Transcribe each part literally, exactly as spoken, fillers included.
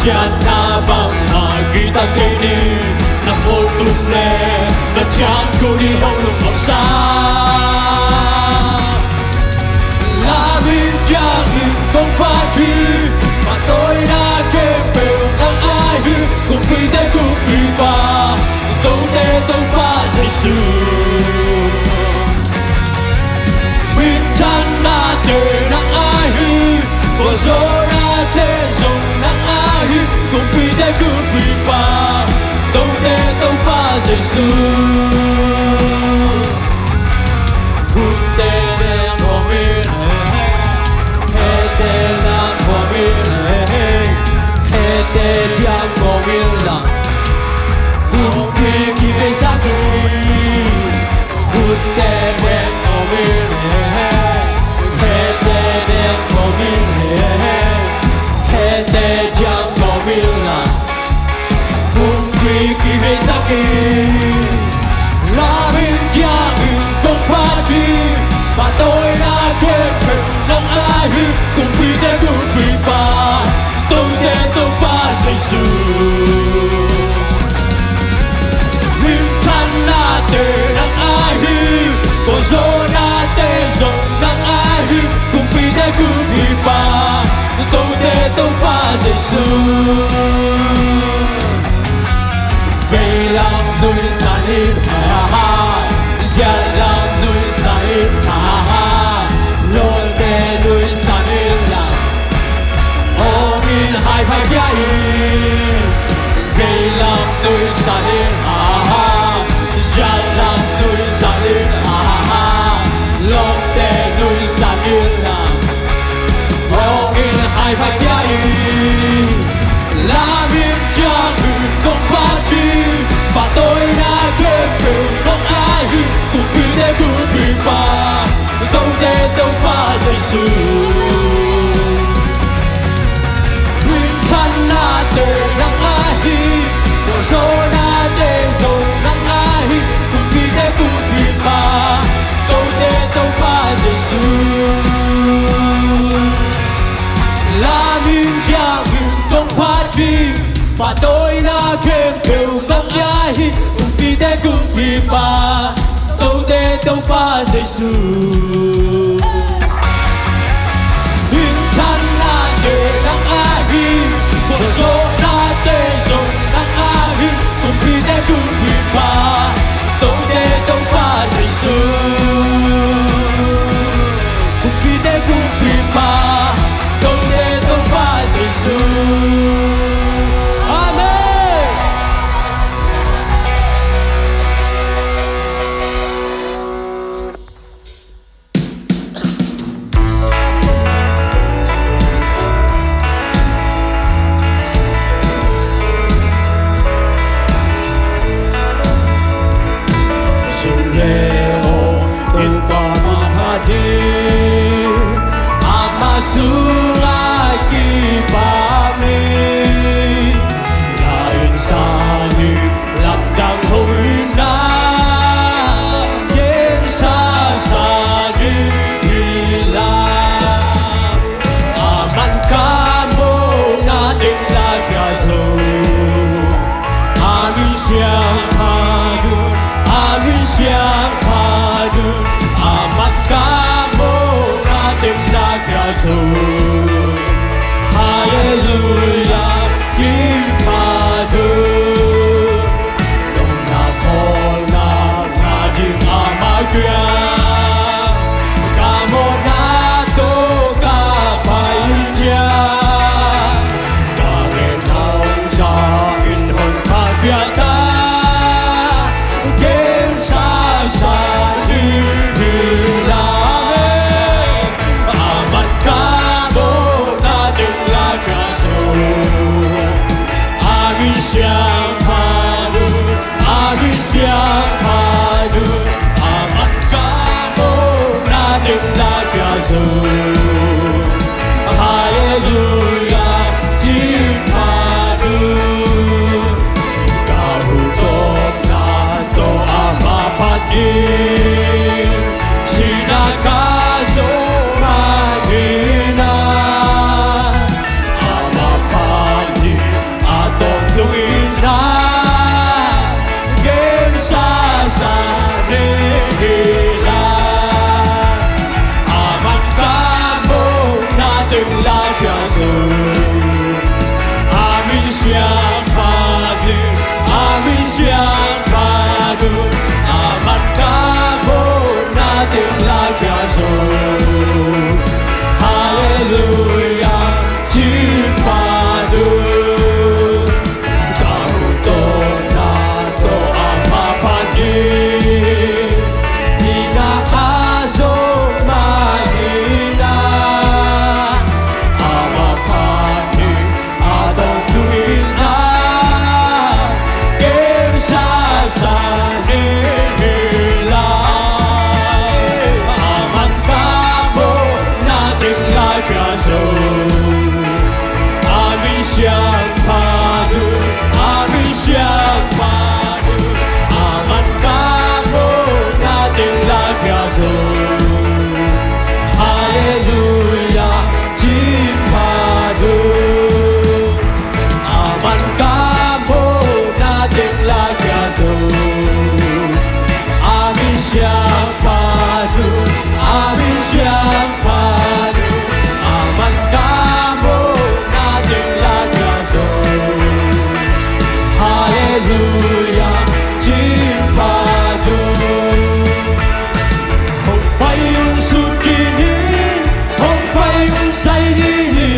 Pianna bangmah kihta kei ni, na khualtum le na ciangkua ni hong lungnopsa. Lam in ciangin kong phat hi, pahtawina khempeuh nang ahi hi. Kumpite kumpipa, Tote Topa Jesu. Minthanna te nang ahi hi, khualzawhna te zong nang ahi hi. Kumpite kumpipa, Tote Topa Jesu. Khut teh deng khawm in, khe teh deng khawm in, khe teh diam khawm in la, kumpi kivei sak hi. Khut teh deng khawm in, khe teh deng khawm in, khe teh diam khawm in la, kumpi kivei sak hi. Lam in ciangin kong phat hi, pahtawina khempeuh nang ahi hi. Kumpite kumpipa, Tote Topa Jesu. Minthanna te nang ahi hi, khualzawhna te zong nang ahi hi. Kumpite kumpipa, Tote Topa Jesu. Veilam nuihsan in, ha, ha, ha. Ziatlam nuihsan in, ha, ha, ha. Lawmte nuihsan in la, hong in haipha pia in. Veilam nuihsan in, ha, ha, ha. Ziatlam nuihsan in, ha, ha, ha. Lawmte nuihsan in la, hong in haipha pia in. Lam in ciangin kong phat hi, pahtawina khempeuh nang ahi hi. Kumpite kumpipa, Tote Topa Jesu. Minthanna te nang ahi hi, khualzawhna te zong nang ahi hi. Kumpite kumpipa, Tote Topa Jesu. Lam in ciangin kong phat hi, pahtawina khempeuh nang ahi hi. Kumpite kumpipa, Tote Topa Jesu. Minthanna te nang ahi hi, khualzawhna te zong nang ahi hi. Kumpite kumpipa, Tote Topa Jesu. Kumpite kumpipa, Tote Topa Jesu. Amen. Amen siangtho, amen siangtho, a man ka mawhna teng la kia zo. Halleluiah, cin pha tu. Ka ruto na to a maphan hi. Hina a zo mah hina. A maphan hi. A tawntung in a kem sasa ni hi lai. A man ka mawhna teng la kia zo. A min siangtho, a min siangtho, a man ka mawhna teng la kia zo. Halleluiah, cin pha tu. A man ka mawhna teng la kia zo. A min siangtho tu, a min siangtho tu. A man ka mawhna teng la kia zo. Halleluiah, cin pha tu. Hong pai un sut kik ni, hong pai un sai ni hi.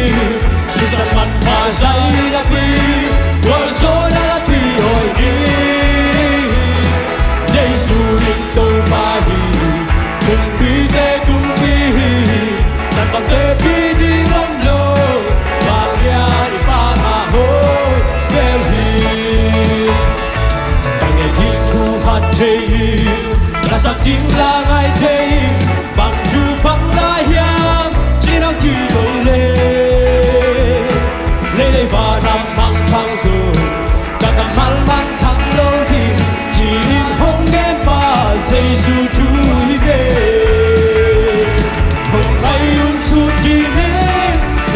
Sisan manpha sai na pi, gualzawhna la pi hoih ni. Jesu in Topa hi, kumpite kumpi hi. Tat bangte pi ding om lo, vanglian i Pa mah hoih vel hi. Ka nget ding thu khat thei hi, ka sak ding la ngai thei hi. Bang thu bang la hiam, cih nang ci lo leh, leilei van a mangthang zong ka kammal mangthang lo hi, ci-in hong genpa Jesu thu hi ve. Hong pai un sut kik ni,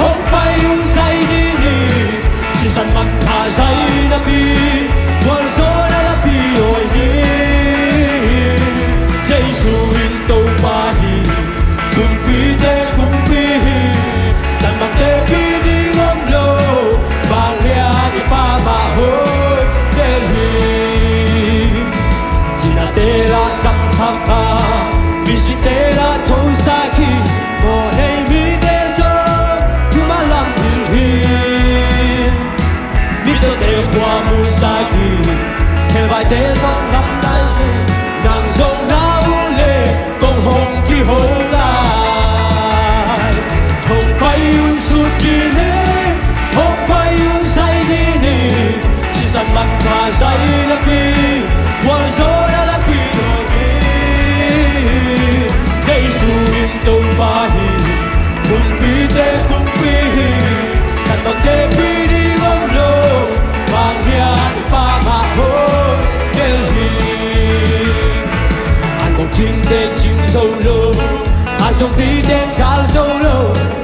hong pai un sai ni hi. Sisan manpha sai na pi, gualzawhna la pi hoih ni. Jesu in Topa hi, kumpite kumpi hi. Tat bangte pi ding om lo, vanglian i Pa mah hoih vel hi. Cinate la kamsak a, misite la thosak hi. Mawhnei mite zong thuman lam hilh hi. Mittawte khua musak hi, khelvaite zong gamta hi. Nang zong na ut leh kong hong kiho lai. Hong pai un sut kik ni, hong pai un sai ni hi. Sisan manpha sai la pi, gualzawhna la pi hoih ni. Jesu in Topa hi, kumpite kumpi hi. Tat bangte pi ding om lo, vanglian i Pa mah hoih vel hi. An kong cingte cing zo lo, a zong pite kal zo lo,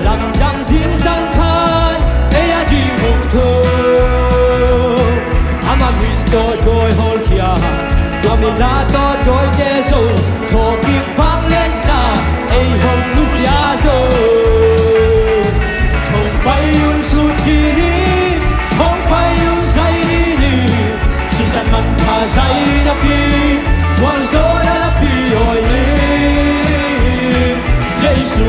lamdang zingsang khat ei a ding hong tho. Ama min tawh dawi hawlkhia, tua min a tawh dawite zong thawhkik vanglian ta, ei hong nusia zo. Hong pai un sut kik ni, hong pai un sai ni hi. Sisan manpha sai na pi, gualzawhna la pi hoih ni. Jesu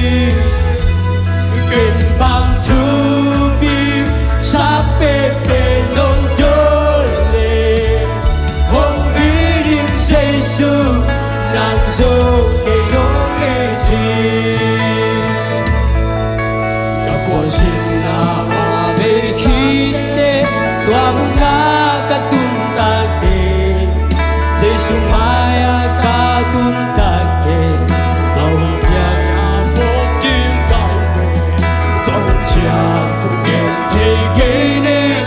Ken bang thupi sak penpen nong dawn leh, hong it in Jesu, nang zong kei nong it hi. Ka khualzinna a bei khit teh, tua munah ka tun tak teh, Jesu mai-ah ka tun tak teh, a hun ciang a mawk ding ka hi ve. Tua hun ciang thu gen thei kei ning,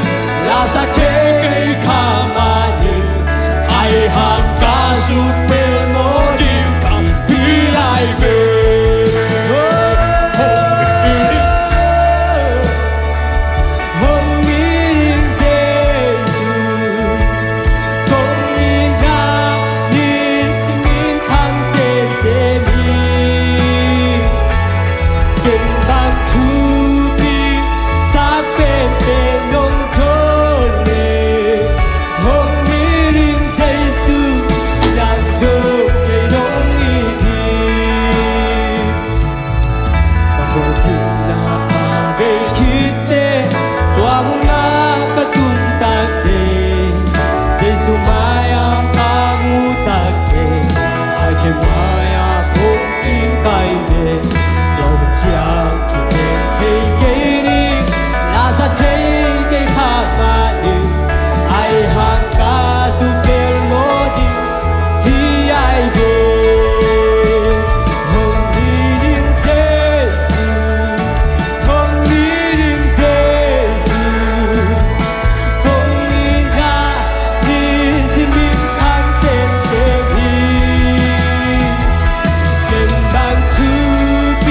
la sa thei kei kha mah ning, ahih hang ka sut pelh mawk ding ka hi lai ve. Hong it in Jesu, kong itna nisim in khang semsem hi. Ken bang thupi sak penpen nong dawn leh, hong it in Jesu, nang zong kei nong it hi. Ka khualzinna a bei khit teh, tua munah ka tun tak teh, Jesu mai-ah ka mu tak teh, a khe mai-ah phawk ding ka hi ve. Tua hun ciang thu gen thei kei ning, la sa thei kei kha mah ning, ahih hang ka sut pelh mawk ding hi ai ve. Hong it in Jesu, hong it in Jesu, kong itna nisim in khang semsem hi. Ken bang thupi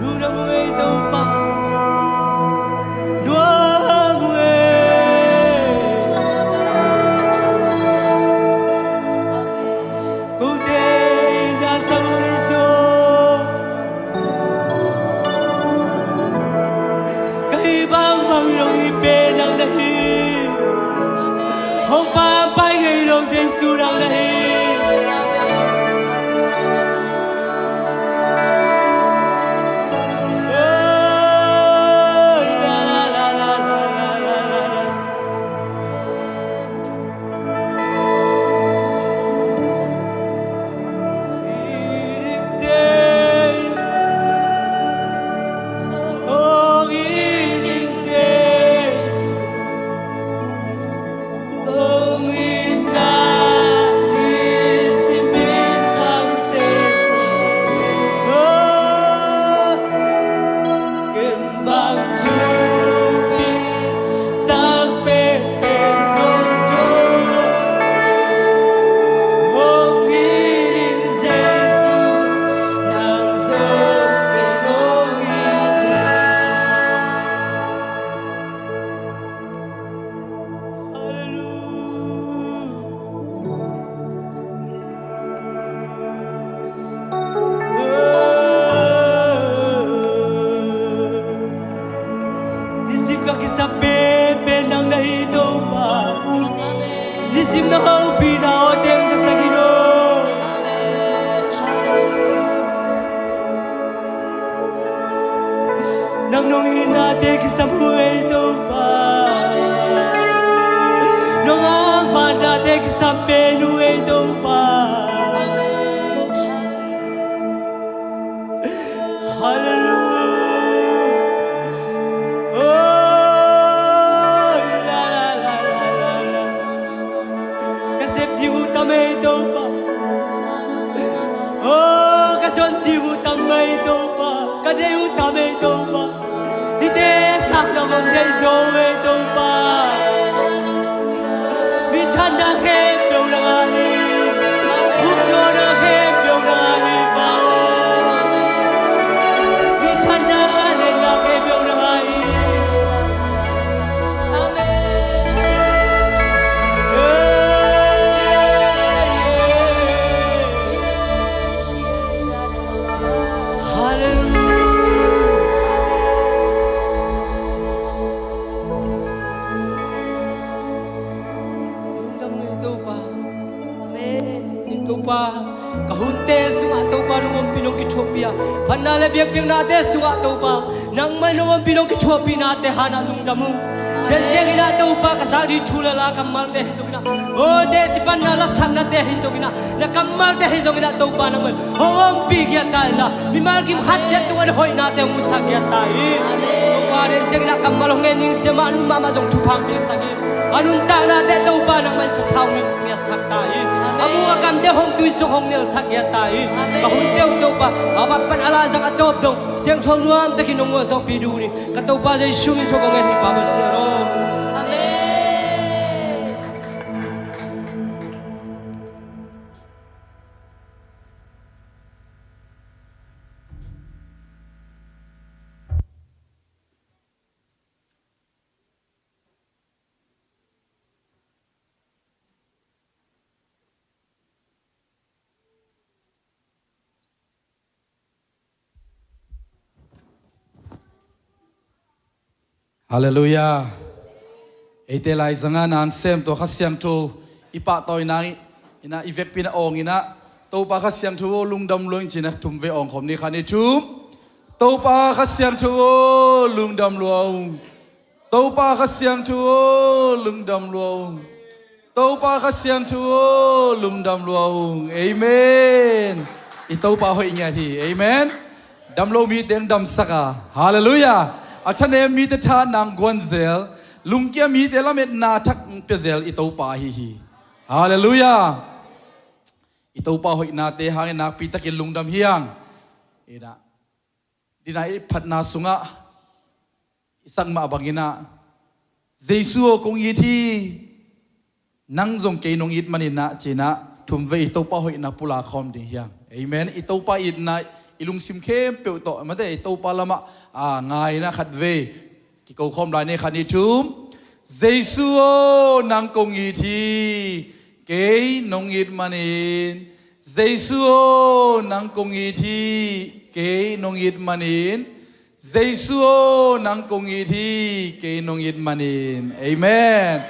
Lungdam ung ei Topa. Lungdam ung ei. Kote in na sang ung ei Jesu. Ka hih bangbang in hong hih pen nang na hi. Hong pampai ngei lo Jesu nang na hi. Nisim ka kisap penpen nang na hi Topa. Nisim na hopihna aw teng ka sak in aw. Nang nong itnate kisam uh ei Topa. Nong angkhatnate kisam pen uh ei Topa. Halleluia. Oh, la, la, la. Ka sep ding uh tam ei Topa. Oh, ka zon ding uh tam ei Topa. Ka deih uh tam ei Topa. Hihte sakna hong deih zo ei Topa. Minthanna khempeuh nang a hi. Hukzawhna khempeuh nang a hi Pa aw. Minthanna, neihna khempeuh nang a hi. Amen. Halleluia. Lungdam ung ei Topa. Amen. Ei Topa, ka hunte sungah Topa nong ompih nong kithuahpih a, phatna le biakpiaknate sungah Topa nangmah in nong ompih nong kithuahpihnate hanah lungdam ung. Tua ciangin ah Topa, ka zak ding thu le la kammalte ahi zongin ah, aw, teci panna lasaknate ahi zongin ah, na kammalte ahi zongin ah Topa nangmah in hong ompih giat ta inla, mimal kim khat ciat tungah na hoihnate hong musak giat ta in. Topa, tua ciangin ah kammal hong ngen ding siamah a nun mahmah zong thupha hong piaksak in. A nuntaknate Topa nangmah in sathau hong ngiatsak ta in. A muk a kamte hong tuisuk hong nelsak giat ta in. Ka hunte uh Topa, a bat pan a la zang a tawp dong siangtho nuamtakin hong mualzawhpih ding uh ni. Ka Topa Jesu min suang kong ngen hi Pa Pasian aw. Amen. Halleluia. Eite laizangah na sem tua Kha Siangtho i pahtawina inah i vekpi-in a awng inah, Topa Kha Siangtho aw lungdam lua ung ci-in a thum vei awng khawm ni. Khat, nih, thum. Topa Kha Siangtho aw lungdam lua ung. Topa Kha Siangtho aw lungdam lua ung. Topa Kha Siangtho aw lungdam lua ung. Amen. I Topa hoih ngiat hi. Amen. Damlo mite hong damsak a. Halleluia. A thanem mite tha nang guanzel, lungkia mite lametna thak pia zel i Topa ahi hi. Halleluia. I Topa hoihnate hangin nakpi takin lungdam hi hang. Inah dinah i phatna sungah i sak mah bangin ah, Jesu aw kong it hi, nang zong kei nong it manin ah ci-in ah, thumvei i Topa hoihna pulak khawm ding hi hang. Amen. I Topa itna i lungsim khempeuh tawh, mate, i Topa lamah, a, ngaina khatvei kiko khawm lai ni, khat, nih, thum. Jesu aw, nang kong it hi, kei nong it manin. Jesu aw, nang kong it hi, kei nong it manin. Jesu aw, nang kong it hi, kei nong it manin. Amen.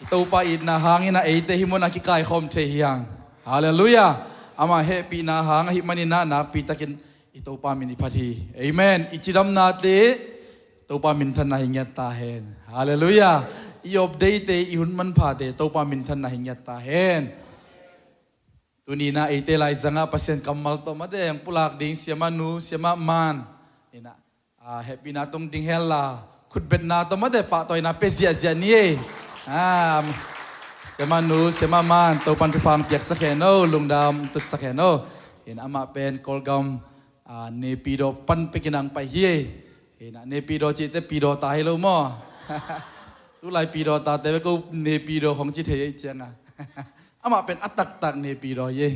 I Topa itna hangin a eite hih munah kikaikhawm thei hi hang. Halleluiah. Ama hehpihna hang ahih manin ah nakpitakin i Topa min i phat hi. Amen. I cidamnate Topa minthanna hi ngiat ta hen. Halleluiah. I update-te, i hun manphate Topa minthanna hi ngiat ta hen. Tuni-in ah eite laizangah Pasian kammal tawh, mate, hong pulak ding siamah nu, siamah man in ah, a, hehpihna tong ding hen la, khutbetna tawh, mate, pahtawina pia ziahziah ni ei. A, siamah nu, siamah man, Topan thupha hong piaksak hen o, lungdam tutsak hen o. In ah amah pen Kawlgam, a, Naypyidaw pan pekin ah hong pai hi ei. In ah Naypyidaw cihte Pyidaw ta hi lo maw? Tulai Pyidaw tate ve, ko Naypyidaw khong ci thei ei ciangah. Amah pen a taktak Naypyidaw hi ei.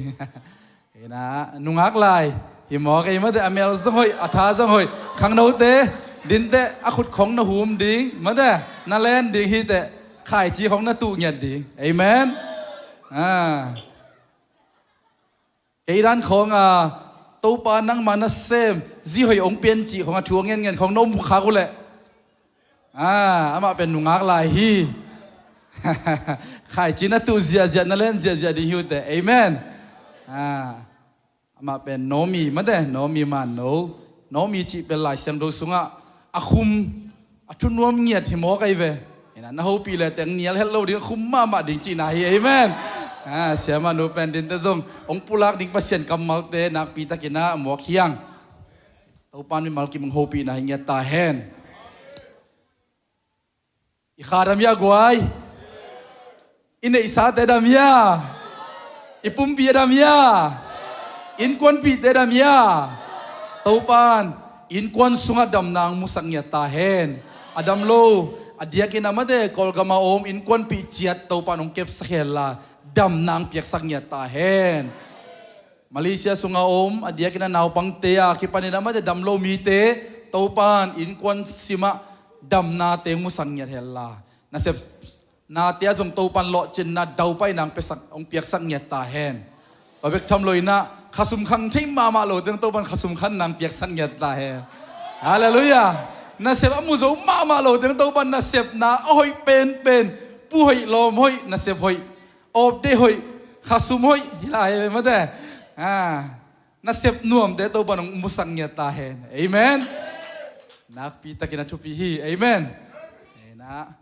In ah nungak lai hi mawk ei, mate, a mel zong hoih, a tha zong hoih. Khangnote, dinteh, a khut khong na hum ding, mate, na len ding hi teh, khaici khong na tuh ngiat ding. Amen. A. Kei dan khawng a, Topa nangma nasem, zi hoih hong pia in cih khawng a, thu a ngenngen khawng na om khak uh leh, a, amah pen nungak lai hi. Khaici na tuh ziahziah, na len ziahziah ding hi uh teh. Amen. A, amah pen Naomi, mate, Naomi manno. Naomi cih pen Lai Siangtho sungah a khum, a thunuam ngiat hi mawk ahi ve. In ah na hopih leh teng nial het lo ding, khum mahmah ding cihna hi. Amen. A, siamah nu pen dinteh zong hong pulak ding Pasian kammalte nakpitakin ah mawk hi hang. Topa in mimal kim hong hopihna hi ngiat ta hen. I kha a dam hia guai? I neihsate a dam hia? I pumpi a dam hia? Innkuanpihte a dam hia? Topan innkuan sungah damna hong musak ngiat ta hen. A dam lo, a diakin ah, mate, Kawlgam a om innkuanpih ciat Topan hong kepsak hen la, damna hong piaksak ngiat ta hen. Malaysia sungah om, a diakin ah naupangte a kipanin ah, mate, dam lo mite, Topan innkuan simah damnate hong musak ngiat hen la, nasepnate ah zong Topan lawhcinna, daupaina hong piaksak, hong piaksak ngiat ta hen. Tua bek tham lo in ah, khasum khang thei mahmah lote zong Topan khasum khanna hong piaksak ngiat ta hen. Halleluiah. Nasep a mu zo mahmah lote zong Topan nasepna a hoih penpen, pu hoih, lawm hoih, nasep hoih, awpde hoih, khasum hoih hi lai, mate. A, nasep nuamte Topan hong musak ngiat ta hen. Amen. Nakpitakin a thupi hi. Amen. In ah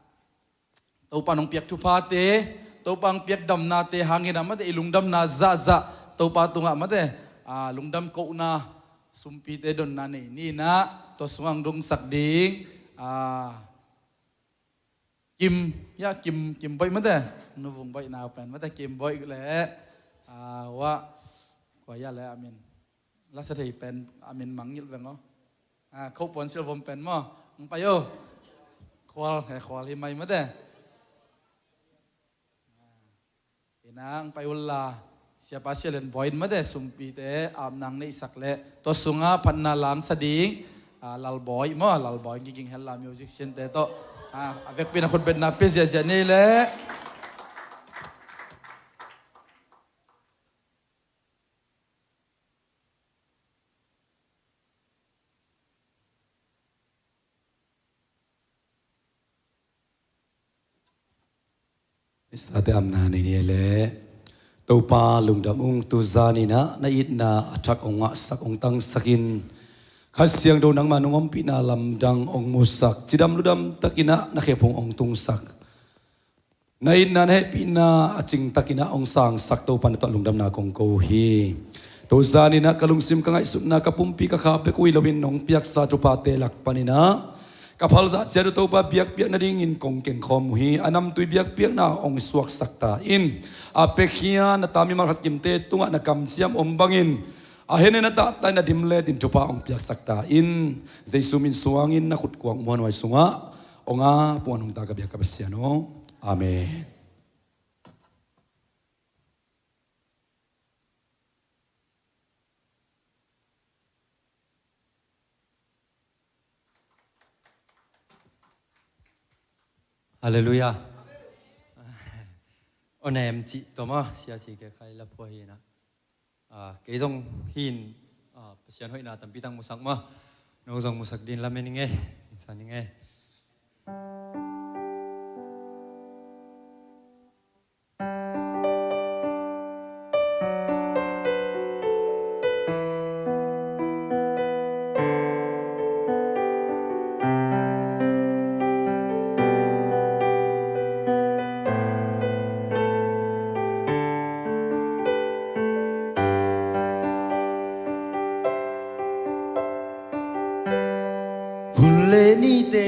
Topan hong piak thuphate, Topan hong piak damnate hangin ah, mate, i lungdamna zahzah Topa tungah, mate, a, lungdam kohna sumpite donna nei ni in ah, tua sungah hong dungsak ding, a, Kim, ya, Kim, Kim Boih, mate, Nu Vung Boih nau pen, mate, Kim Boih leh, a, wa, kua ya leh a min, lasa thei pen a min mangngilh veng aw. A, Khopuan Silvom pen maw, hong pai o. Khual, he, khual hi mai, mate. In ah hong pai un la, Siapa Sia Lian Bawi in, mate, sumpite apna hong neihsak leh, tua sungah phatna la hong sa ding, a, Lal Bawi maw, Lal Bawi hong kiging hen la, musiciante tawh, a, a vekpi in ah khutbetna pia ziahziah ni leh. Missate apna nei ni leh. Topa lungdam ung, tu zan in ah na itna a thak hong ngahsak, hong tangsak in, Kha Siangtho nangma nong ompihna lamdang hong musak, cidam ludam takin ah na khephung hong tungsak, na itna na hehpihna a cingtakin ah hong sangsak Topa na tawh lungdamna kong ko hi. Tu zan in ah ka lungsim, ka ngaihsutna, ka pumpi, ka kha bek uh hi loin nong piaksa thuphate lak panin ah ka phalzah ciat uh Topa biakpiak nadingin kong kengkhawm uh hi. A namtui biakpiakna hong suaksak ta in, a pekhia na ta mimal khat kimte tungah na kamciam om bangin a hennen a tahta in a dimlet in thupha hong piaksak ta in. Jesu min suangin na khutkuang muanhuai sungah hong a puan hong ta ka biak ka Pasian aw. Amen. Halleluiah. Aw nem cih tawm a, sia ci ke khai la phua hi na. Ah, kei zong hin, ah, Pasian hoihna tampi tak musak ma. No zong musak din lamen ing e. Sa ning e. Hun le nite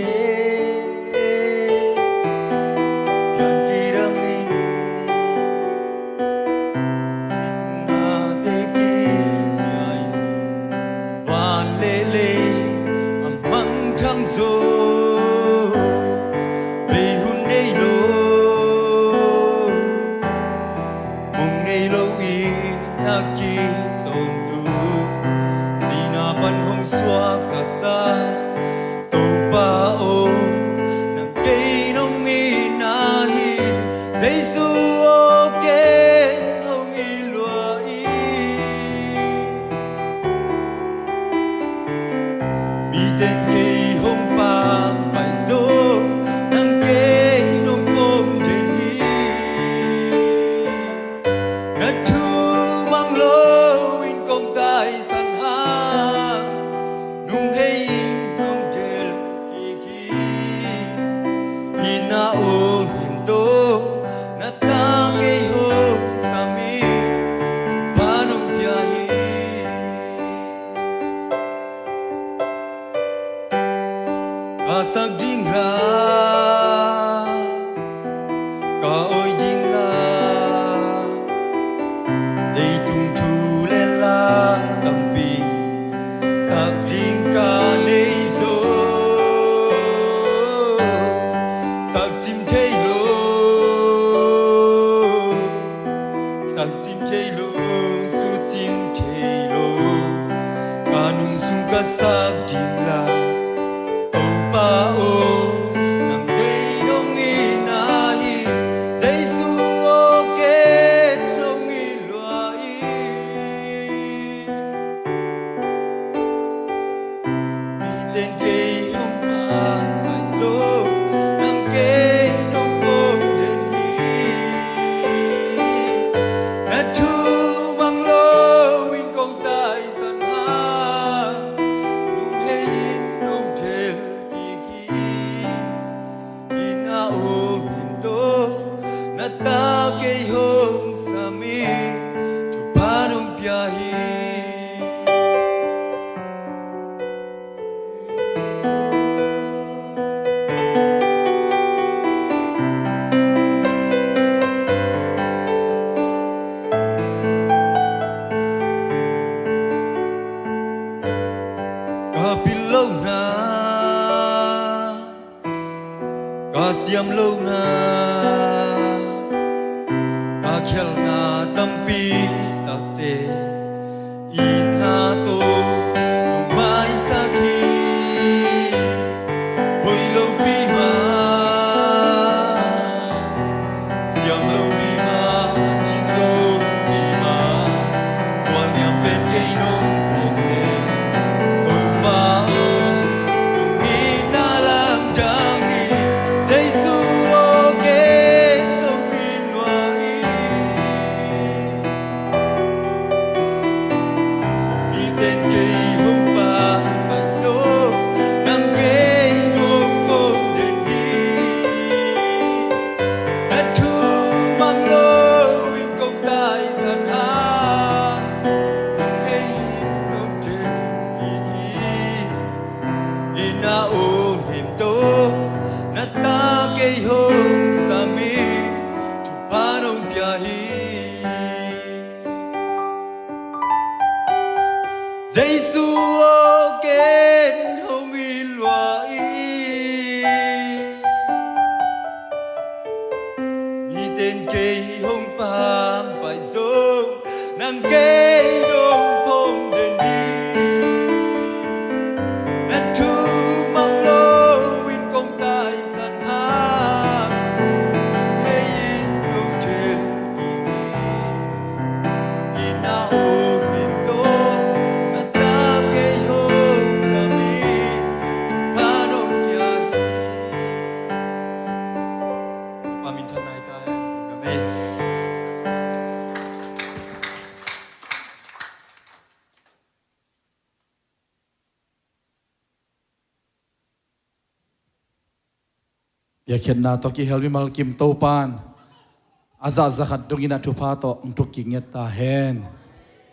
kiang kidangin, i tungnate kisiain, van le lei a mangthang zo. Bei hun nei lo, mong nei lo i na kitawntung, sihna pan hong suak ka sa. Topa aw, nang kei nong itna hi. Jesu aw, ken hong it lua ing. Miten kei hong pampai zo, nang kei nong pom den hi. Na thu mang loin kong taisan hang, nung hei in nong del kik hi. Itna aw nin to, na ta kei hong sam hi. Thupha nong pia hi. Ka sak ding la, ka awi ding la, leitung thu le la tampi sak ding ka nei zo. Sak cim thei lo, sak cim thei lo, su cim thei lo, ka nun sung ka sak ding la. Topa aw, nang kei nong itna hi. Jesu aw, ken nong it lua ing. Miten kei hong pampai zo, nang kei nong pom den hi. Na thu mang loin kong taisan hang, nung hei in nong del kik hi. Itna aw nin to, na ta kei hong sam hi. Thupha nong pia hi. Ka pil lohna, ka siam lohna, ka khialhna tampi takte, itna tawh nong maisak hi. Hoih lopi mah, siam lopi mah, cing lopi mah, tua niam pen kei nong phawk seh. Topa aw, nong itna lamdang hi. Jesu aw, ken nong it lua ing. Miten kei hong pampai zo, nang kei nong pom den hi. Na thu mang loin kong taisan hang, nung hei in nong del kik hi. Itna aw nin to, na ta kei hong sam hi. Thupha nong pia hi. Jesu aw, ken hong it lua ing. Miten kei hong pampai zo, nang kei nong pom den hi. Na thu mang loin kong taisan hang, Biakhiatna tawh kihel mimal kim Topa'n a zahzah khat dongin a thupha tawh hong tuk kinget ta hen.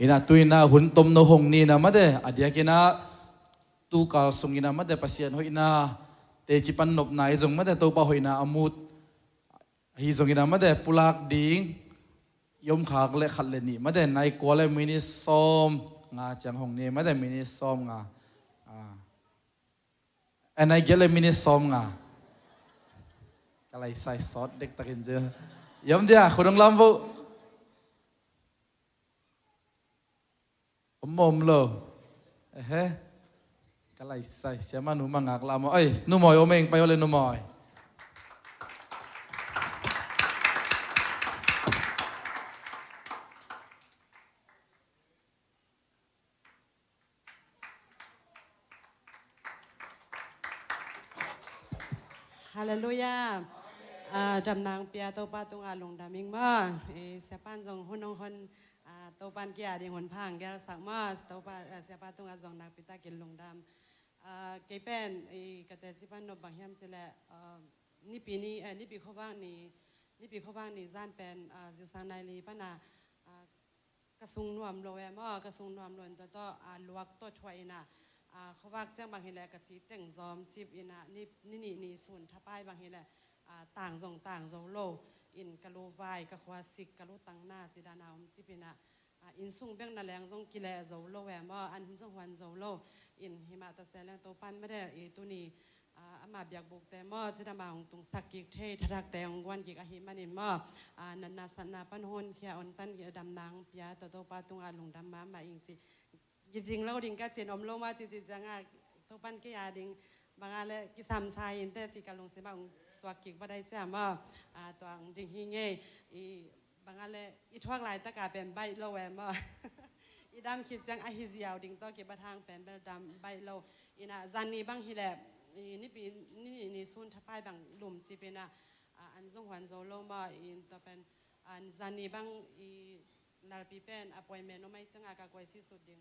Inah tu inah hun tomno hong ni inah mate, a diakinah tukal sung inah mate Pasian hoihna, teci pan nopna i zong mate Topa hoihna a mut ahi zong inah mate pulak ding i om khak le khat le nih mate nai kua le minit sawm nga ciang hong ni mate minit sawm nga. Ah. An ai giat le minit sawm nga. Ka lai sai sawt dektakin ci. Yam dia khudong lam vo. Om om lo. Ehe. Ka lai sai siama nu mangak lam. Oi, nu mawi om eng pai ole nu mawi. Halleluiah. Ah, damna hong pia Topa tungah lungdam ing maw. Eh, siapa'n zong hun hong hon, ah, Topa'n kia ding hun pha hong gelsak maw. Topa, ah, siapa tungah zong nakpi takin lungdam. Ah, kei pen, eh, ka teci pan nop bang hiam cileh, ah, nipi ni, eh, nipi khuavak ni, nipi khuavak ni zan pen, ah, zingsang nai li pana, ah, ka sung nuam lo e maw, ka sung nuam lo in tua tawh, ah, luak tawh thuah inah, ah, khuavak ciang bang hileh ka ci teng zawm cip inah, ni, ni nih ni sun thapai bang hileh, ah, tang zong tang zo lo in ka lu vai, ka khua sik, ka lu tangna ci dana om cip inah, ah, inn sung bek na leng zong kileh zo lo e maw, an zong huan zo lo in himah ta se leng Topa'n mate i tuni, ah, ama biakbukte maw, cidam a hong tungsak kik thei, thathakte hong guan kik ahih manin maw, ah, natna satna pan hong honkhia, hong tankhia, damna hong pia, tua Topa tungah lungdam mahmah ing ci. Giding lo ding ka cin om lo maw, cici ciangah Topa'n kei a ding bangah le kisam sa hinte ci ka lungsimah hong suak kik va dai cia maw, ah, tua hong ding hi ngei. I bangah le i thuak laitaka pen baih lo e maw. I dam khit ciang ahi ziau ding tawh kibat hang pen bel dam baih lo. Inah zan ni bang hileh, i nipi, ni, ni, ni sun thapai bang lum cip inah, ah, an zong huan zo lo maw, in tua pen, ah, zan ni bang i lalpi pen appointment om ai ciangah ka kuai sisut ding.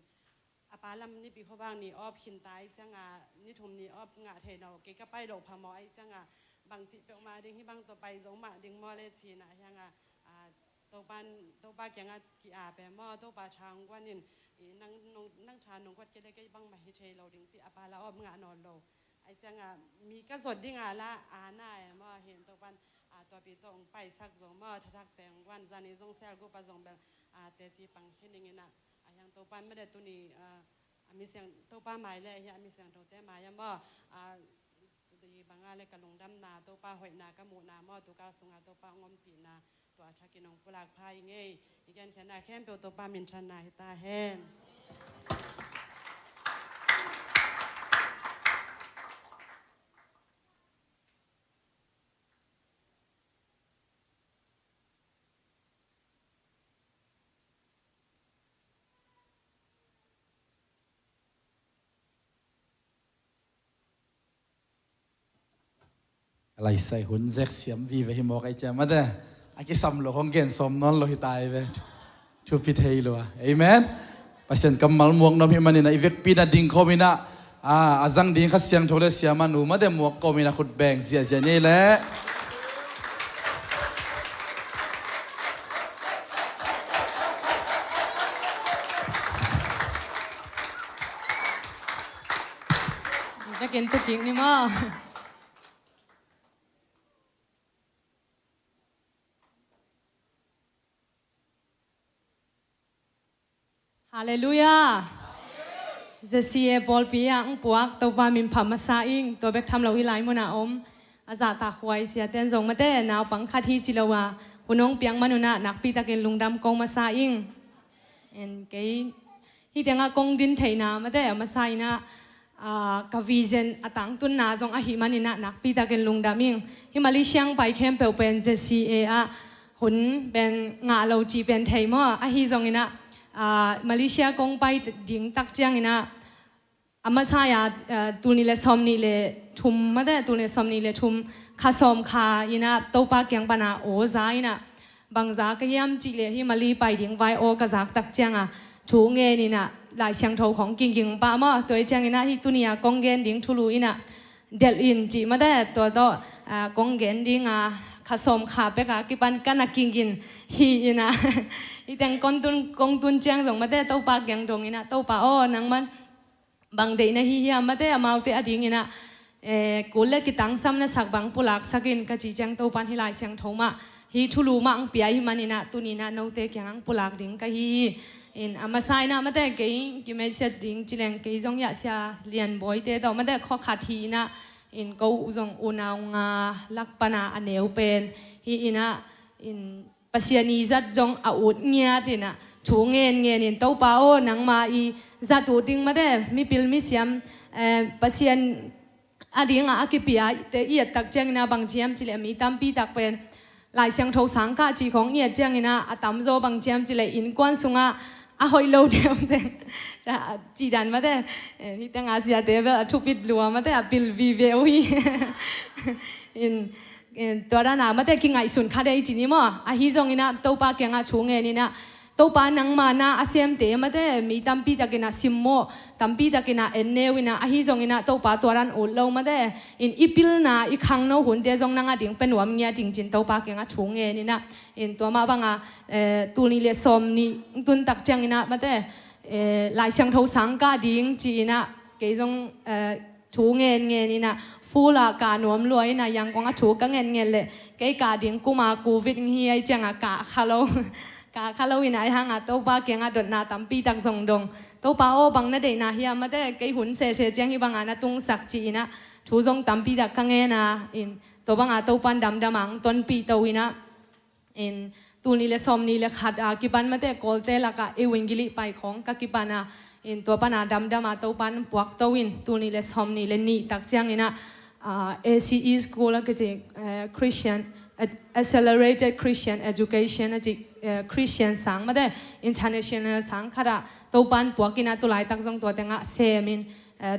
A pa lam nipi khuavak ni op khinta ai ciangah, ni thum ni op ngah thei lo, kei ka pai loh phamawh ai ciangah, bang cih peuhmah ding, hih bang tawh pai zo mah ding maw le cinah hiangah, ah, Topa'n, Topa kiangah ki-ap e maw, Topa tha hong guan in, i nang, nong, nang tha nong guat kei le kei bangmah hi thei lo ding cih a pa la op ngah nawn lo. Ai ciangah mi ka zot dingah la ana e maw, hin Topa'n, ah, tuapi tawh hong paisak zo maw, thathakte hong guan zan i zong sel gupa zong bel, ah, teci pang khin ing inah, ah, hiang Topa'n mate tuni, ah, a mi siang Topa mai le hi a mi siangthote mai a maw, ah, i bangah le ka lungdamna, Topa hoihna ka muhna maw, tukal sungah Topa hong ompihna, tua a thakin hong pulak pha i ngei, i genkhiatna khempeuh Topa minthanna hi ta hen. Ka laisai hun zek siam vive hi mawk ai ciam mate. A kisam lo hong gen sawm nawn lo hi tai ve. Thupi thei lua. Amen. Pasian kammal muak nuam hi manin a i vekpi na ding khawm inah, a, a zang ding Kha Siangtho le siama nu mate muak kawm inah khut beng ziahziah ni leh. Vekin tukik ni maw. Halleluiah. Z C A pawlpi ah hong puak Topa min phat masa ing. Tua bek tham lo hi lai munah om a zahtakhuai siate'n zong mate naupang khat hi ci lo a hun hong piak man unah nakpitakin lungdam ko masa ing. En kei hih tengah kong din theihna mate a masa inah, ah, ka vision a tangtunna zong ahih man inah nakpitakin lungdam ing. Hih Malaysia hong pai khempeuh pen Z C A ah hun pen ngah lo cih pen thei maw? Ahi zong inah, Malaysia kong pai ding tak ciangin ah, a masa-a, tulnih le sawmnih le thum mate, tulnih le sawmnih le thum kha sawm kha in ah Topa kiang pana aw za in ah, bangza ka hiam cih leh hih Mali pai ding vai aw ka zak tak cianga thu ngen in ah, Lai Siangtho khong kingging pah maw. Tua hi ciangin ah hih tuni-a kong gen ding thulu in ah delh in cih mate, tua tawh kong gen dinga kha sawm kha peka kipan ka na kingging hi in ah, hih teng kong tun, kong tun ciang zong mate, Topa kiang dong in ah, Topa aw, nangman bang deih na hi hiam mate, amaute adingin ah kul le kitangsam na sak bang pulaksak in ka cih ciang Topan hih Lai Siangtho mah, hih thulu mah ang pia hi manin ah, tuni in ah note kiang ang pulak ding ka hi hi. In a masa in ah mate, kei ki message ding ci leng kei zong hiah Sia Lian Bawite tawh mate khua khat hi in ah, in ko uh zong unau nga lak pana a neu pen hi in ah, in Pasian i zat zong a ut ngiat in ah thu ngen ngen in, Topa aw, nangma i zat uh ding mate, mipil misiam, Pasian adinga a kipiate i et tak ciangin ah bang ci hiam cih leh mi tampi tak pen Lai Siangtho sang kah cih khong i et ciangin ah a tamzaw bang ci hiam cih leh innkuan sungah a hoih lo deuh deuh cih dan mate, hih teng a siate bel a thupit lua mate, a pil vive uh hi. In tua dana mate kingaihsun kha dei ci ni maw. Ahi zongin ah Topa kiangah thu ngen in ah, Topa nangma na a semte mate mi tampi takin ah simmawh, tampi takin ah enneu in ah, ahi zongin ah Topa tua dan ut lo mate, in i pilna i khangno hunte zong nang ading pia nuam ngiat ding cin Topa kiangah thu ngen in ah, in tua mah banga tulnih le sawmnih tun tak ciangin ah mate, Lai Siangtho sang kah ding ci in ah kei zong thu ngen ngen in ah, full ah kah nuam lua in ah, Yangon a thu ka ngen ngen leh kei kah ding kuma Covid hi ai ciangah kah kha lo. Kah kha lo in ah, ai hanga Topa kiangah dotna tampi tak zong dong, Topa aw, bang na deihna hiam mate, kei hun sese ciang hih banga na tungsak ci in ah thu zong tampi tak ka ngen a, in tua banga Topan damdam ang tonpih to in ah, in tulnih le sawmnih le khat a kipan mate Kawlte lakah evangeli pai khong ka kipan a, in tua pana damdama Topan puak to in, tulnih le sawmnih le nih tak ciangin ah, A C E school a kici, Christian, Accelerated Christian Education a ci, Christian sang mate, international sang khat ah Topan puak in ah tulaitak zong tua tengah sem in,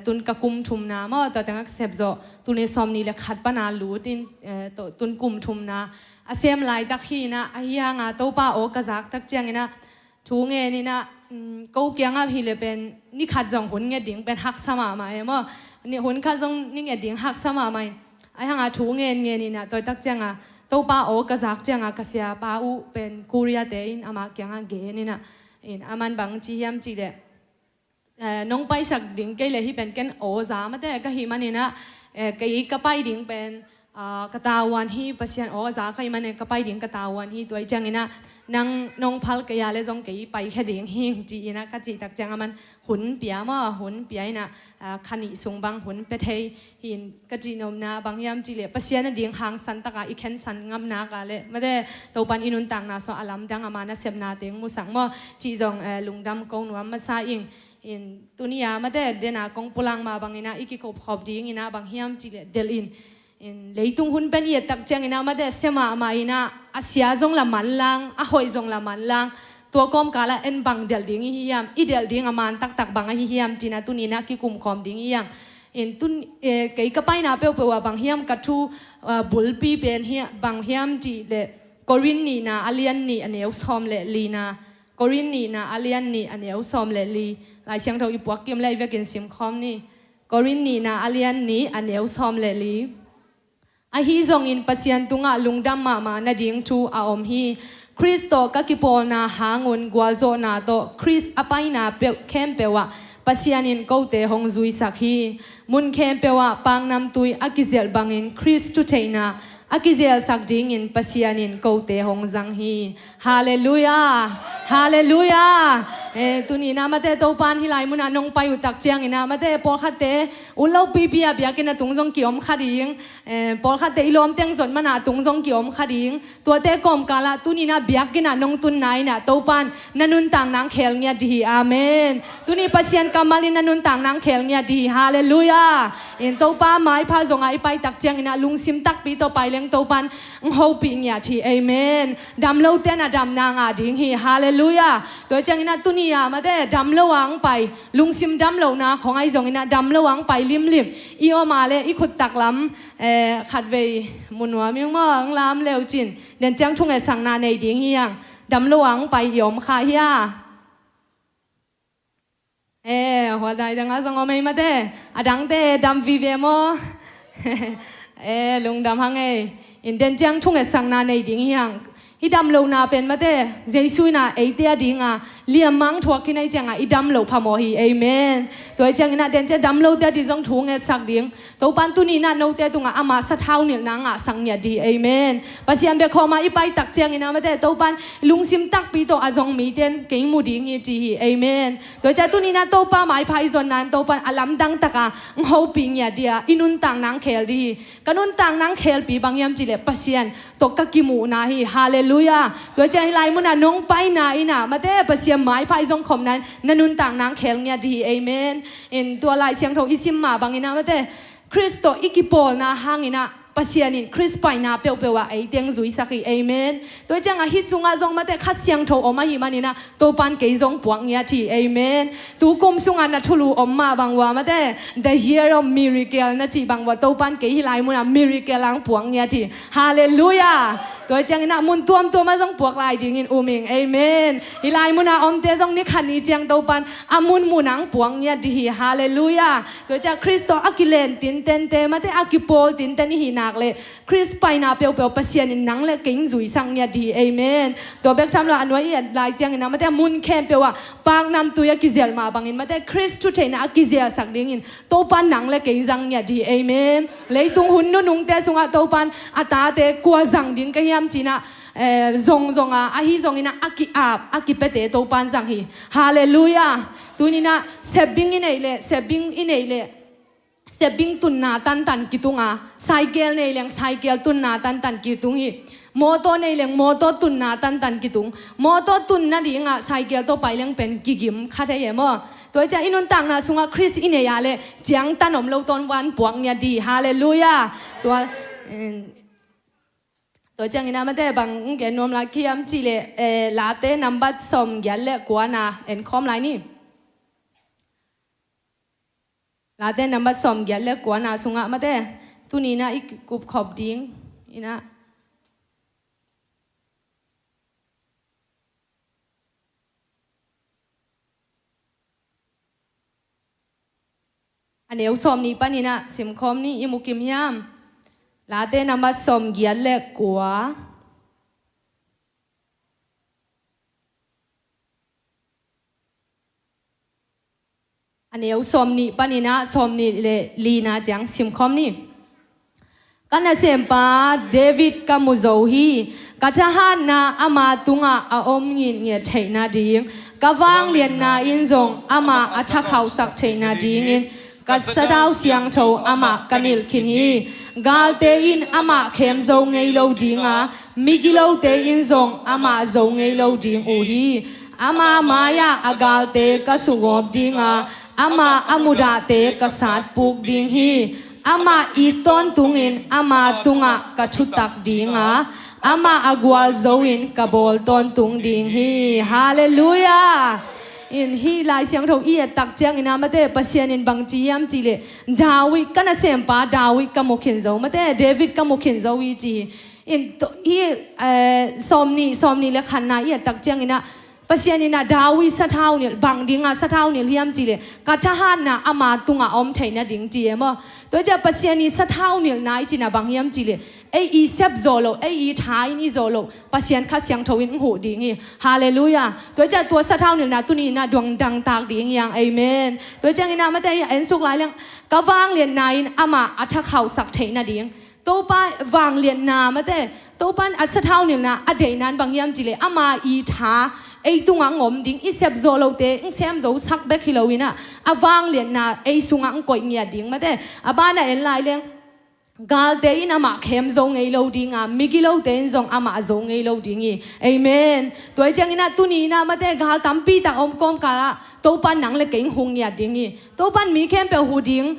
tun ka kum thumna maw, tua tengah ka sep zawh, tulnih sawmnih le khat pana lut in, tun kum thumna a sem laitak hi in ah, ahi hanga Topa aw ka zak tak ciangin ah thu ngen in ah, ko kiangah hi le pen ni khat zong hun nget ding pen haksa mahmah e maw. Ni hun khat zong ni nget ding haksa mahmah in, ai hanga thu ngen ngen in ah, tua tak cianga Topa aw ka zak cianga ka siapa uh pen Korea te in ama kiangah gen in ah, in aman bang ci hiam cih leh, nong paisak ding kei leh hih pen ken aw za mate ka hih manin ah, kei ka pai ding pen ka tavuan hi, Pasian aw za ka hih manin ka pai ding ka tavuan hi, tua hi ciangin ah nang nong phal kei a leh zong kei paikhia ding hi ci in ah ka cih tak ciang aman hun pia maw, hun pia in ah, kha nih sung bang hun pia thei hi in, ka cih nopna bang hiam cih leh Pasian ading hangsan taka i khensan ngam nak a leh mate, Topan i nuntakna sungah a lamdang ama nasepna teng musak maw cih zong lungdam ko nuam masa ing. In tuni-a mate dena kong pulak mah bangin ah i kikopkhop dingin ah bang hiam cih leh delh in, in leitung hun pen i et tak ciangin ah mate sia mahmah in ah, a sia zong la manlang, a hoih zong la manlang, tua kawmkalah en bang delh ding i hi hiam, i delh ding a man taktak bang ahi hiam ci in ah tuni in ah kikumkhawm ding i hi hang. In tun, kei ka paina peuhpeuh ah bang hiam ka thu bulpi pen bang hiam cih leh Korin nihna a lian nih a neu sawm le lina, Korin nihna a lian nih a neu sawm le li. Lai Siangtho i puak kim le i vekin simkhawm ni. Korin nihna a lian nih a neu sawm le li. Ahi zongin Pasian tungah lungdam mahmah nading thu a om hi. Khrist tawh ka kipawlna hangun gualzawhna tawh Khrist a paina peuh khempeuh ah Pasian in kote hong zuisak hi. Mun khempeuh ah paknamtui a kizelh bangin Khrist thutheihna a kizelsak dingin Pasian in kote hong zang hi. Halleluiah. Halleluiah. Tuni in ah mate Topan hih lai munah nong pai uh tak ciangin ah mate pawlkhatte ut lo pipi a biakinn a tung zong kiom kha ding. Pawlkhatte i lawmteng zot mana tung zong kiom kha ding. Tuate kawmkalah tuni in ah biakinn ah nong tunna in ah Topan na nuntak nang khel ngiat dih hi. Amen. Tuni Pasian kammal in na nuntak nang khel ngiat dih hi. Halleluiah. In Topa maipha zongah i pai tak ciangin ah lungsim takpi tawh pai leng Topan hong hopih ngiat hi. Amen. Damlote in ah damna ngah ding hi. Halleluiah. Tua ciangin ah tuni Ni a mate dam lo ang pai, lungsim dam lohna khong ahi zongin ah dam lo ang pai limlim i om a le i khut taklam, eh, khatvei mu nuam ing maw, ang lam leu cin. Den ciang thungetsakna nei ding hi ang. Dam lo ang pai i om kha hia? Eh, hua dai dang a zong om ei mate. A dangte dam vive maw? Eh, lungdam hang ei. In den ciang thungetsakna nei ding hi hang. Hih dam lohna pen mate, Jesu in ah eite a dinga liammang thuak khin ahih ciangah i dam loh phamawh hi. Amen. Tua ahih ciangin ah den ciang dam lote a ding zong thu ngetsak ding. Topan tuni in ah note tungah ama sathau nilhna ngahsak ngiat dih hi. Amen. Pasian bia khawma i paitak ciangin ah mate, Topan lungsim takpi tawh a zong mite in kei mu ding hi ci hi. Amen. Tua ciang tuni in ah Topa maipha i zonna in Topan a lamdang taka ng hopih ngiat dih a, i nuntakna ng khel dih hi. Ka nuntakna ng khelpi bang hiam cihleh Pasian tawh ka kimuhna hi. Halleluiah. Tua ciang hih lai munah nong paina in ah mate Pasian maipha i zong khopna in na nuntakna ng khel ngiat dih hi. Amen. In tua Lai Siangtho i sim mah bangin ah mate Khrist tawh i kipawlna hangin ah Pasian in Khrist paina peuhpeuh ah eite ng zuisak hi. Amen. Tua ciangah hih sungah zong mate Kha Siangtho om ahih manin ah Topan kei zong puak ngiat hi. Amen. Tu kum sungah na thulu om mah bang ua mate, the year of miracle na cih bang ua Topan kei hih lai munah miracle ang puak ngiat hi. Halleluiah. Tua ciangin ah mun tuamtuam ah zong puak lai dingin um ing. Amen. Hih lai munah omte zong ni khat ni ciang Topan a munmun ang puak ngiat dih hi. Halleluiah. Tua ciang Khrist tawh a kilen tintente mate a kipawl tinten i hih nak leh Khrist paina peuhpeuh Pasian in nang le kei in zuisak ngiat dih hi. Amen. Tua bek tham lo a nuai i et lai ciangin ah mate mun khempeuh ah paknamtui a kizel mah bangin mate Khrist thutheihna a kizelsak dingin Topan nang le kei in zang ngiat dih hi. Amen. Leitung hun nunungte sungah Topan a tate kua zang ding ka hiam ci-in ah, eh, zongzong a, ahi zongin ah a ki-ap a kipiate Topan zang hi. Halleluiah. Tuni in ah sepbing i neih leh, sepbing i neih leh sepbing tunna tantan kitung a, cycle nei leng cycle tunna tantan kitung hi. Motor nei leng motor tunna tantan kitung. Motor tunna dingah cycle tawh pai leng pen kigim kha thei e maw? Tua ciang i nuntakna sungah Khrist i neih a leh ciangtan om lo Topan puak ngiat dih hi. Halleluiah. Tua, eh, tua ciangin ah mate bang gen nuam lai ka hiam cihleh, eh, Late nambat sawmgiat le kuana en khawm lai ni. Late nambat sawmgiat le kuana sungah mate tuni in ah i kupkhop ding in ah a neu sawmnih panin ah simkhawm ni, i mukim hiam? Late nambat sawmgiat le kua. A neu sawmnih panin ah sawmnih le lina ciang simkhawm ni. Ka nasempa David ka mu zo hi. Ka thahatna ama tungah a om ngitngiat theih nading, ka vangliatna in zong amah a thakhauhsak theih nadingin ka sathau siangtho amah ka nilh khin hi. Galte in amah khem zo ngei lo dinga, migilote in zong amah zo ngei lo ding uh hi. Ama mai-ah a galte ka sugawp dinga, ama a mudahte ka satpuk ding hi. Amah it tawntungin ama tungah ka thutak dinga, amah a gualzo-in ka bawl tawntung ding hi. Halleluiah. In hih Lai Siangtho i et tak ciangin ah mate Pasian in bang ci hiam cihleh, David, ka nasempa David ka mu khin zo, mate David ka mu khin zo hi ci hi. In to, hih, eh, sawmnih, sawmnih le khatna i et tak ciangin ah Pasian in ah David sathau nilh, bang dinga sathau nilh hiam cihleh, ka thahatna ama tungah om theih nading ci e maw? Tua ciang Pasian i sathau nilhna i cihna bang hiam cihleh, ei i sep zawh loh, ei i tha in i zawh loh, Pasian Kha Siangtho in huh ding hi. Halleluiah. Tua ciang tua sathau nilhna tuni in ah dong dangtak ding hi hang. Amen. Tua ciangin ah mate i ensuk lai leng, ka vangliatna in amah a thakhauhsak theih nading. Topa vangliatna mate, Topan a sathau nilhna a deihna in bang hiam cihleh, ama i tha ei tungah ngom ding, i sep zawh lohte ng sem zo sak bek hi lo in ah, a vangliatna ei sungah ng koih ngiat ding mate. A banah en lai leng, galte in amah khem zo ngei lo dinga, migilote in zong amah zo ngei lo ding hi. Amen. Tua hi ciangin ah tuni in ah mate gal tampi tak om kawmkal ah Topan nang le kei hong huh ngiat ding hi. Topan mi khempeuh huh ding.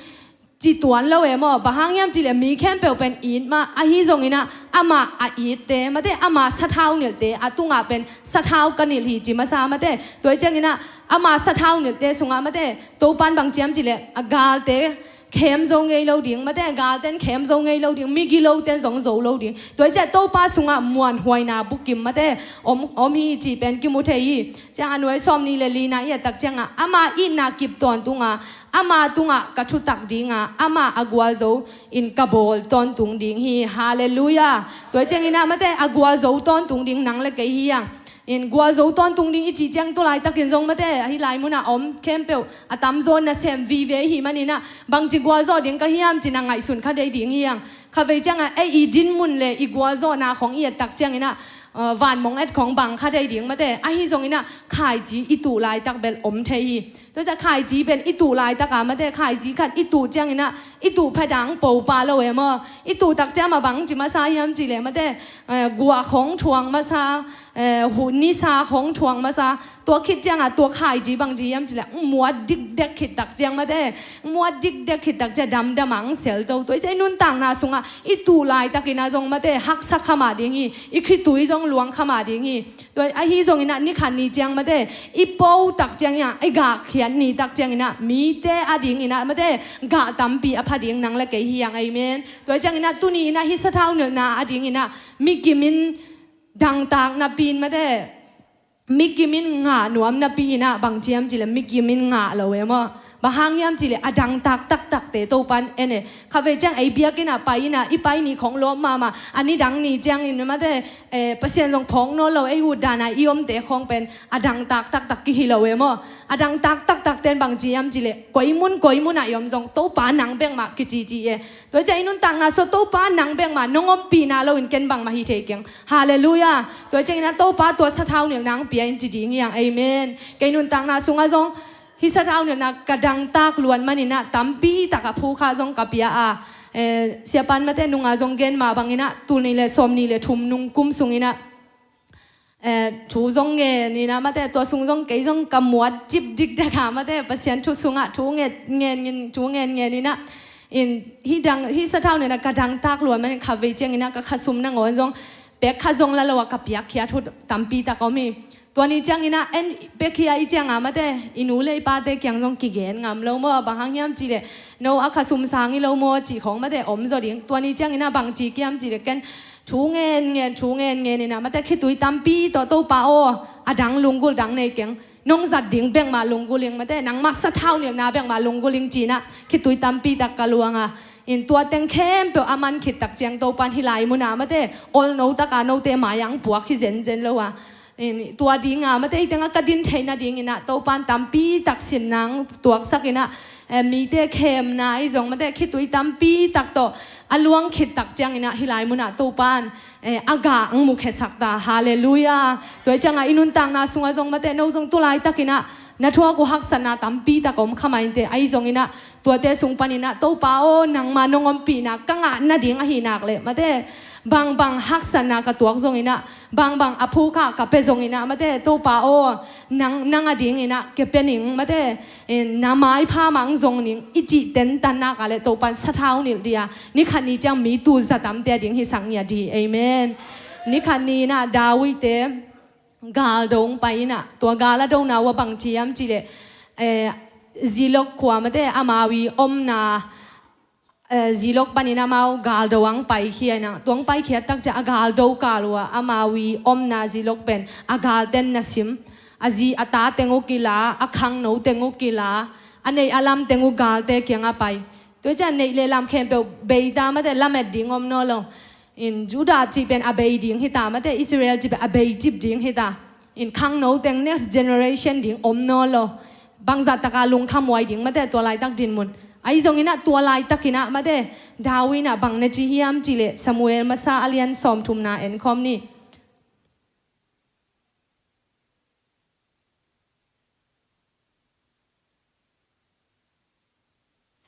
ci tuan lo e maw. Bang hang hiam cih leh mi khempeuh pen it mah, ahi zongin ah amah a itte, mate, ama sathau nilhte a tungah pen sathau ka nilh hi ci masa, mate. Tua hi ciangin ah ama sathau nilhte sungah, mate, Topa'n bang ci hiam cih leh a galte khem zo ngei lo ding, mate, galte'n khem zo ngei lo ding, migilote'n zong zo lo ding. Tua hi ciah Topa sungah muanhuaina bukim, mate, om, om hi cih pen kimu thei hi. Ciang a nuai sawmnih le lina i et tak ciangah, ama itna kip tawntung a, ama tungah ka thutak ding a, ama a gualzo in ka bawl tawntung ding hi. Halleluiah. Tua hi ciangin ah, mate, a gualzo tawntung ding nang le kei hi hang. In gualzo tawntung ding i cih ciang tu laitakin zong, mate, ahi lai munah om khempeuh a tamzaw nasem vive i hih manin ah, bangci gualzawh ding ka hiam ci-in a ngaihsun kha dei ding hi hang. Kha vei ciangah ei i dinmun le i gualzawhna khong i et tak ciangin ah, uh, vanmong et khong bang kha dei ding, mate. Ahi zongin ah khaici i tuh laitak bel om thei hi. Tua ciah khaici pen i tuh laitak a, mate, khaici khat i tuh ciangin ah i tuh pha dang po pah lo e maw. I tuh tak ciang mah bang ci masa hiam cih leh, mate, eh, guah khong thuang masa, eh, hu, nisa khong thuang masa. Tua khit ciangah tua khaici bang ci hiam cih leh muat dikdek khit tak ciang, mate, muat dikdek khit tak ciang damdam a hong sel to. Tua hi ciah i nuntakna sungah i tuh laitakin ah zong, mate, haksa kha mah ding hi. I khitui zong luang kha mah ding hi. Tua ahi zongin ah ni khat ni ciang, mate, i po tak ciangin ah, i gah khiat ni tak ciangin ah mite a dingin ah, mate, gah tampi a pha ding nang le kei hi hang. Amen. Tua hi ciangin ah tuni in ah hih sathau nilhna a dingin ah mi kimin dangtak napi in, mate, mi kimin ngah nuam napi in ah bang ci hiam cih leh mi kimin ngah lo e maw. Bang hang hiam cih leh a dangtak taktakte Topa'n en e. Kha vei ciang ei biakinn ah pai in ah, i pai ni khong lawp mahmah, a nidang ni ciangin, mate, eh, Pasian zong phawk nawn lo, ei ut dan a i omte khong pen a dangtak taktak kihi lo e maw. A dangtak taktakte'n bang ci hiam cih leh koi mun koi mun ah i om zong Topa nang bek mah kici ci e. Tua hi ciah i nuntakna sungah Topa nang bek mah, nong ompihna loin ken bangmah hi thei keng. Halleluiah. Tua hi ciangin ah Topa tua sathau nilhna hong pia in ci ding hi hang. Amen. Kei nuntakna sungah zong hih sathau nilhna ka dangtak luat manin ah tampi tak a phukha zong ka pia a, eh, siapa'n, mate, nungah zong gen mah bangin ah tul nih le sawmnih le thum nung kum sungin ah, eh, thu zong ngen in ah, mate, tua sung zong kei zong ka muat cip dikdek a, mate, Pasian thu sungah thu ngen, ngen, ngen, thu ngen, ngen in ah, in hih dang, hih sathau nilhna ka dangtak luat manin kha vei ciangin ah ka khasum nangawn zong pek khat zong la lo a ka piakkhiat hun tampi tak om hi. Tua ni ciangin ah en pekkhia i ciangah, mate, i nu le i pate kiang zong kigen ngam lo maw. Bang hang hiam cih leh no a khasum sang hi lo maw cih khong, mate, om zaw ding. Tua ni ciangin ah bang ci hiam cih leh ken thu ngen ngen, thu ngen ngen in ah, mate, khitui tampi tawh, Topa aw, a dang lunggulh dang nei keng. Nong zat ding bek mah lunggulh ing, mate, nangmah sathau nilhna bek mah lunggulh ing ci-in ah khitui tampi tak ka luang a. In tua teng khempeuh a man khit tak ciang Topa'n hih lai munah, mate, olno tak a note mai-ah hong puak hi zenzen lo a. In tua ding a, mate, hih teng ah ka din theih nadingin ah Topa'n tampi tak sinna hong tuaksak in ah, eh, mite khemna ahi zong, mate, khitui tampi tak tawh a luang khit tak ciangin ah hih lai munah Topa'n, eh, a gah hong mukhesak ta. Halleluiah. Tua hi ciangah i nuntakna sungah zong, mate, no zong tu laitakin ah na thuak uh haksatna tampi tak om kha mah inteh. Ahi zongin ah tuate sung panin ah, Topa aw, nangmah nong ompihna ka ngah nading ahih nak leh, mate, bangbang haksatna ka tuak zongin ah, bangbang a phukha ka pia zongin ah, mate, Topa aw, nang, nang adingin ah ka pia ning, mate, eh, na maipha mah hong zong ning, i cih tentan nak a leh Topa'n sathau nilh ding a, ni khat ni ciang mi tul za tamte ading hisak ngiat ding hi. Amen. Ni khat ni in ah David-te gal do hong pai in ah, tua gal a dona uh ah bang ci hiam cih leh, eh, Ziklag khua, mate, amau i omna, eh, Ziklag panin amau gal do hong paikhia in ah, tua hong paikhiat tak ciang a gal do kal uh ah amau i omna Ziklag pen a galte'n na sim. A zi a ta teng uh kila, a khangno teng uh kila, a neih a lam teng uh galte kiangah pai. Tua ciang neih le lam khempeuh bei ta, mate, lamet ding om nawn lo. In Judah cih pen a bei ding hi ta, mate, Israel cih pen a bei cip ding hi ta. In khangno teng, next generation ding om nawn lo. Bangzah tak a lungkhamhuai ding, mate, tua laitak dinmun. Ahi zongin ah tua laitakin ah, mate, David in ah bang na ci hiam cih leh Samuel Masa a lian sawmthumna en khawm ni.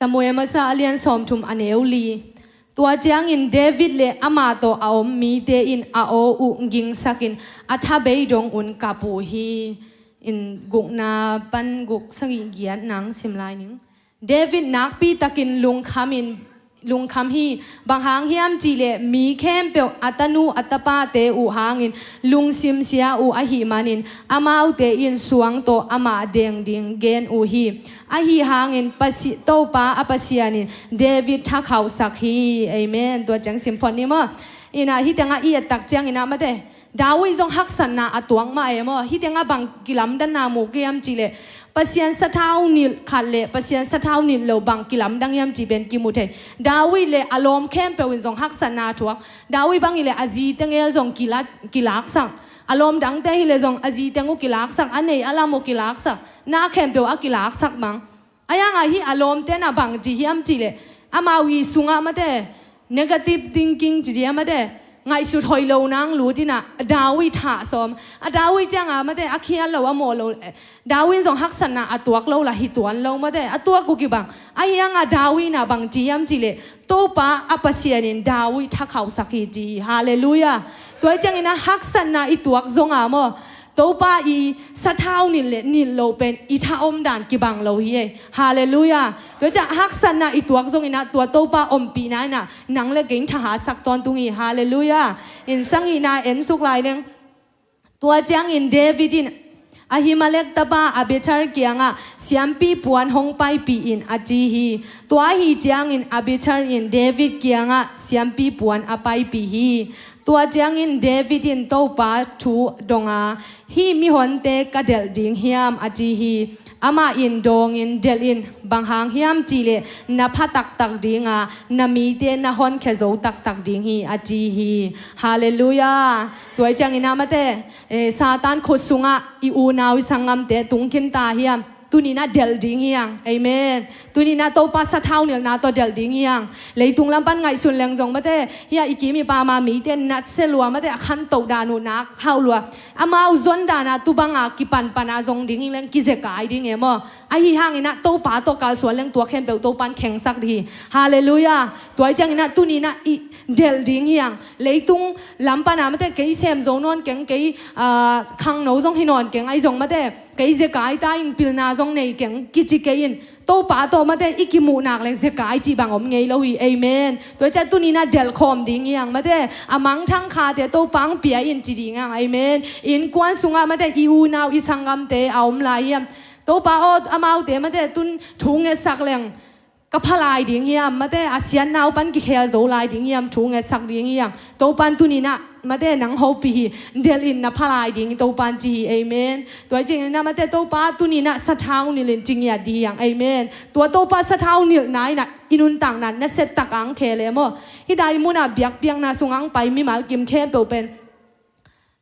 Samuel Masa a lian sawmthum, a neu li. Tua ciangin David le amah tawh a om mite in a aw uh gingsakin a tha bei dong un kap uh hi. In gukna pan guk, sagih, giat nang sim lai ning. David nakpi takin lungkham in, lungkham hi. Bang hang hiam cihleh mi khempeuh a tanu a tapate uh hangin lungsim sia uh ahih manin amaute in suang tawh amah deng ding gen uh hi. Ahi hangin Pasi-, Topa a Pasian in David thakhauhsak hi. Amen. Tua ciang sim phot ni maw. Ina hih tengah i et tak ciangin ah mate, David zong haksatna a tuak mah e maw. Hih tengah bang kilamdanna mu hiam cihleh Pasian sathau nilh khat le Pasian sathau nilh lo bang kilamdang hiam cih pen kimu thei. David le a lawm khempeuh in zong haksatna a tuak. David bang hileh a zi tengel zong kila-, kilaksak. A lawm dangte hileh zong a zi teng uh kilaksak, a nei a lam uh kilaksak, na khempeuh a kilaksak mang. Ahi hangah hih a lawmte na bang ci hiam cihleh amau i sungah mate negative thinking ci dia mate, ngaihsut hoih lo nang lut inah David thah sawm. A David ciangah mate a khial lo a mawh lo, eh, David zong haksatna a tuak lo lah hi tuan lo mate, a tuak uh kibang. Ahi hangah David na bang ci hiam cihleh Topa a Pasian in David thakhauhsak hi ci hi. Halleluiah. Tua hi ciangin ah haksatna i tuak zongah maw, Topa i sathau nilh le nilh lo pen i tha om dan kibang lo hi ei. Halleluiah. Tua ciang haksatna i tuak zongin ah tua Topa ompihna inah nang le kei in thahatsak tawntung hi. Halleluiah. In sangihna en suk lai leng. Tua ciangin David in Ahimelek tapa Abiathar kiangah siampi puan hong paipih in a ci hi. Tua ahi ciangin Abiathar in David kiangah siampi puan a paipih hi. Tua ciangin David in Topa thu dong a, hih mihonte ka delh ding hiam a ci hi. Amah in dawngin, delh in, bang hang hiam cihleh na pha taktak ding a, na mite na honkhia zo taktak ding hi a ci hi. Halleluiah. Tua hi ciangin ah mate, eh, Satan khut sungah i unau i sanggamte tung khin ta hiam? Tuni inah delh ding hi hang. Amen. Tuni inah Topa sathau nilhna tawh delh ding hi hang. Leitung lam pan ngaihsun leng zong mate, hia i kim i pam a mite natsia lua mate, a khantoh dan uh nak hauh lua. Amau zon dan a tu banga kipanpan a zong ding hi leng kizekai ding e maw. Ahi hangin ah Topa tawh kalsuan leng tua khempeuh Topa in khengsak ding hi. Halleluiah. Tua hi ciangin ah tuni inah i delh ding hi hang. Leitung lam pan a mate kei sem zo nawn keng, kei, ah, khangno zong hi nawn keng, ahi zong mate kei zekai ta ing, pilna zong nei keng kici kei in, Topa tawh mate i kimuh nak le zekai cih bang om ngei lo hi. Amen. Tua hi ciang tuni inah delh khawm ding hi hang mate, a mangthang khate Topa hong pia in ci ding hang. Amen. Innkuan sungah mate i unau i sanggamte a om lai hiam? Topa aw, amaute mate tun thu ngetsak leng ka pha lai ding hiam? Mate a siatna uh pan kikhel zo lai ding hiam? Thu ngetsak ding hiam? Topa in tuni inah mate nang hopih hi. Delh in, na pha lai ding hi Topa in ci hi. Amen. Tua hi ciangin ah mate Topa tuni inah sathau nilh in ci ngiat ding hi hang. Amen. Tua Topa sathau nilhna inah i nuntakna nasia tak ang khe le maw. Hih dai munah biakpiakna sungah ang pai mimal kim khempeuh pen,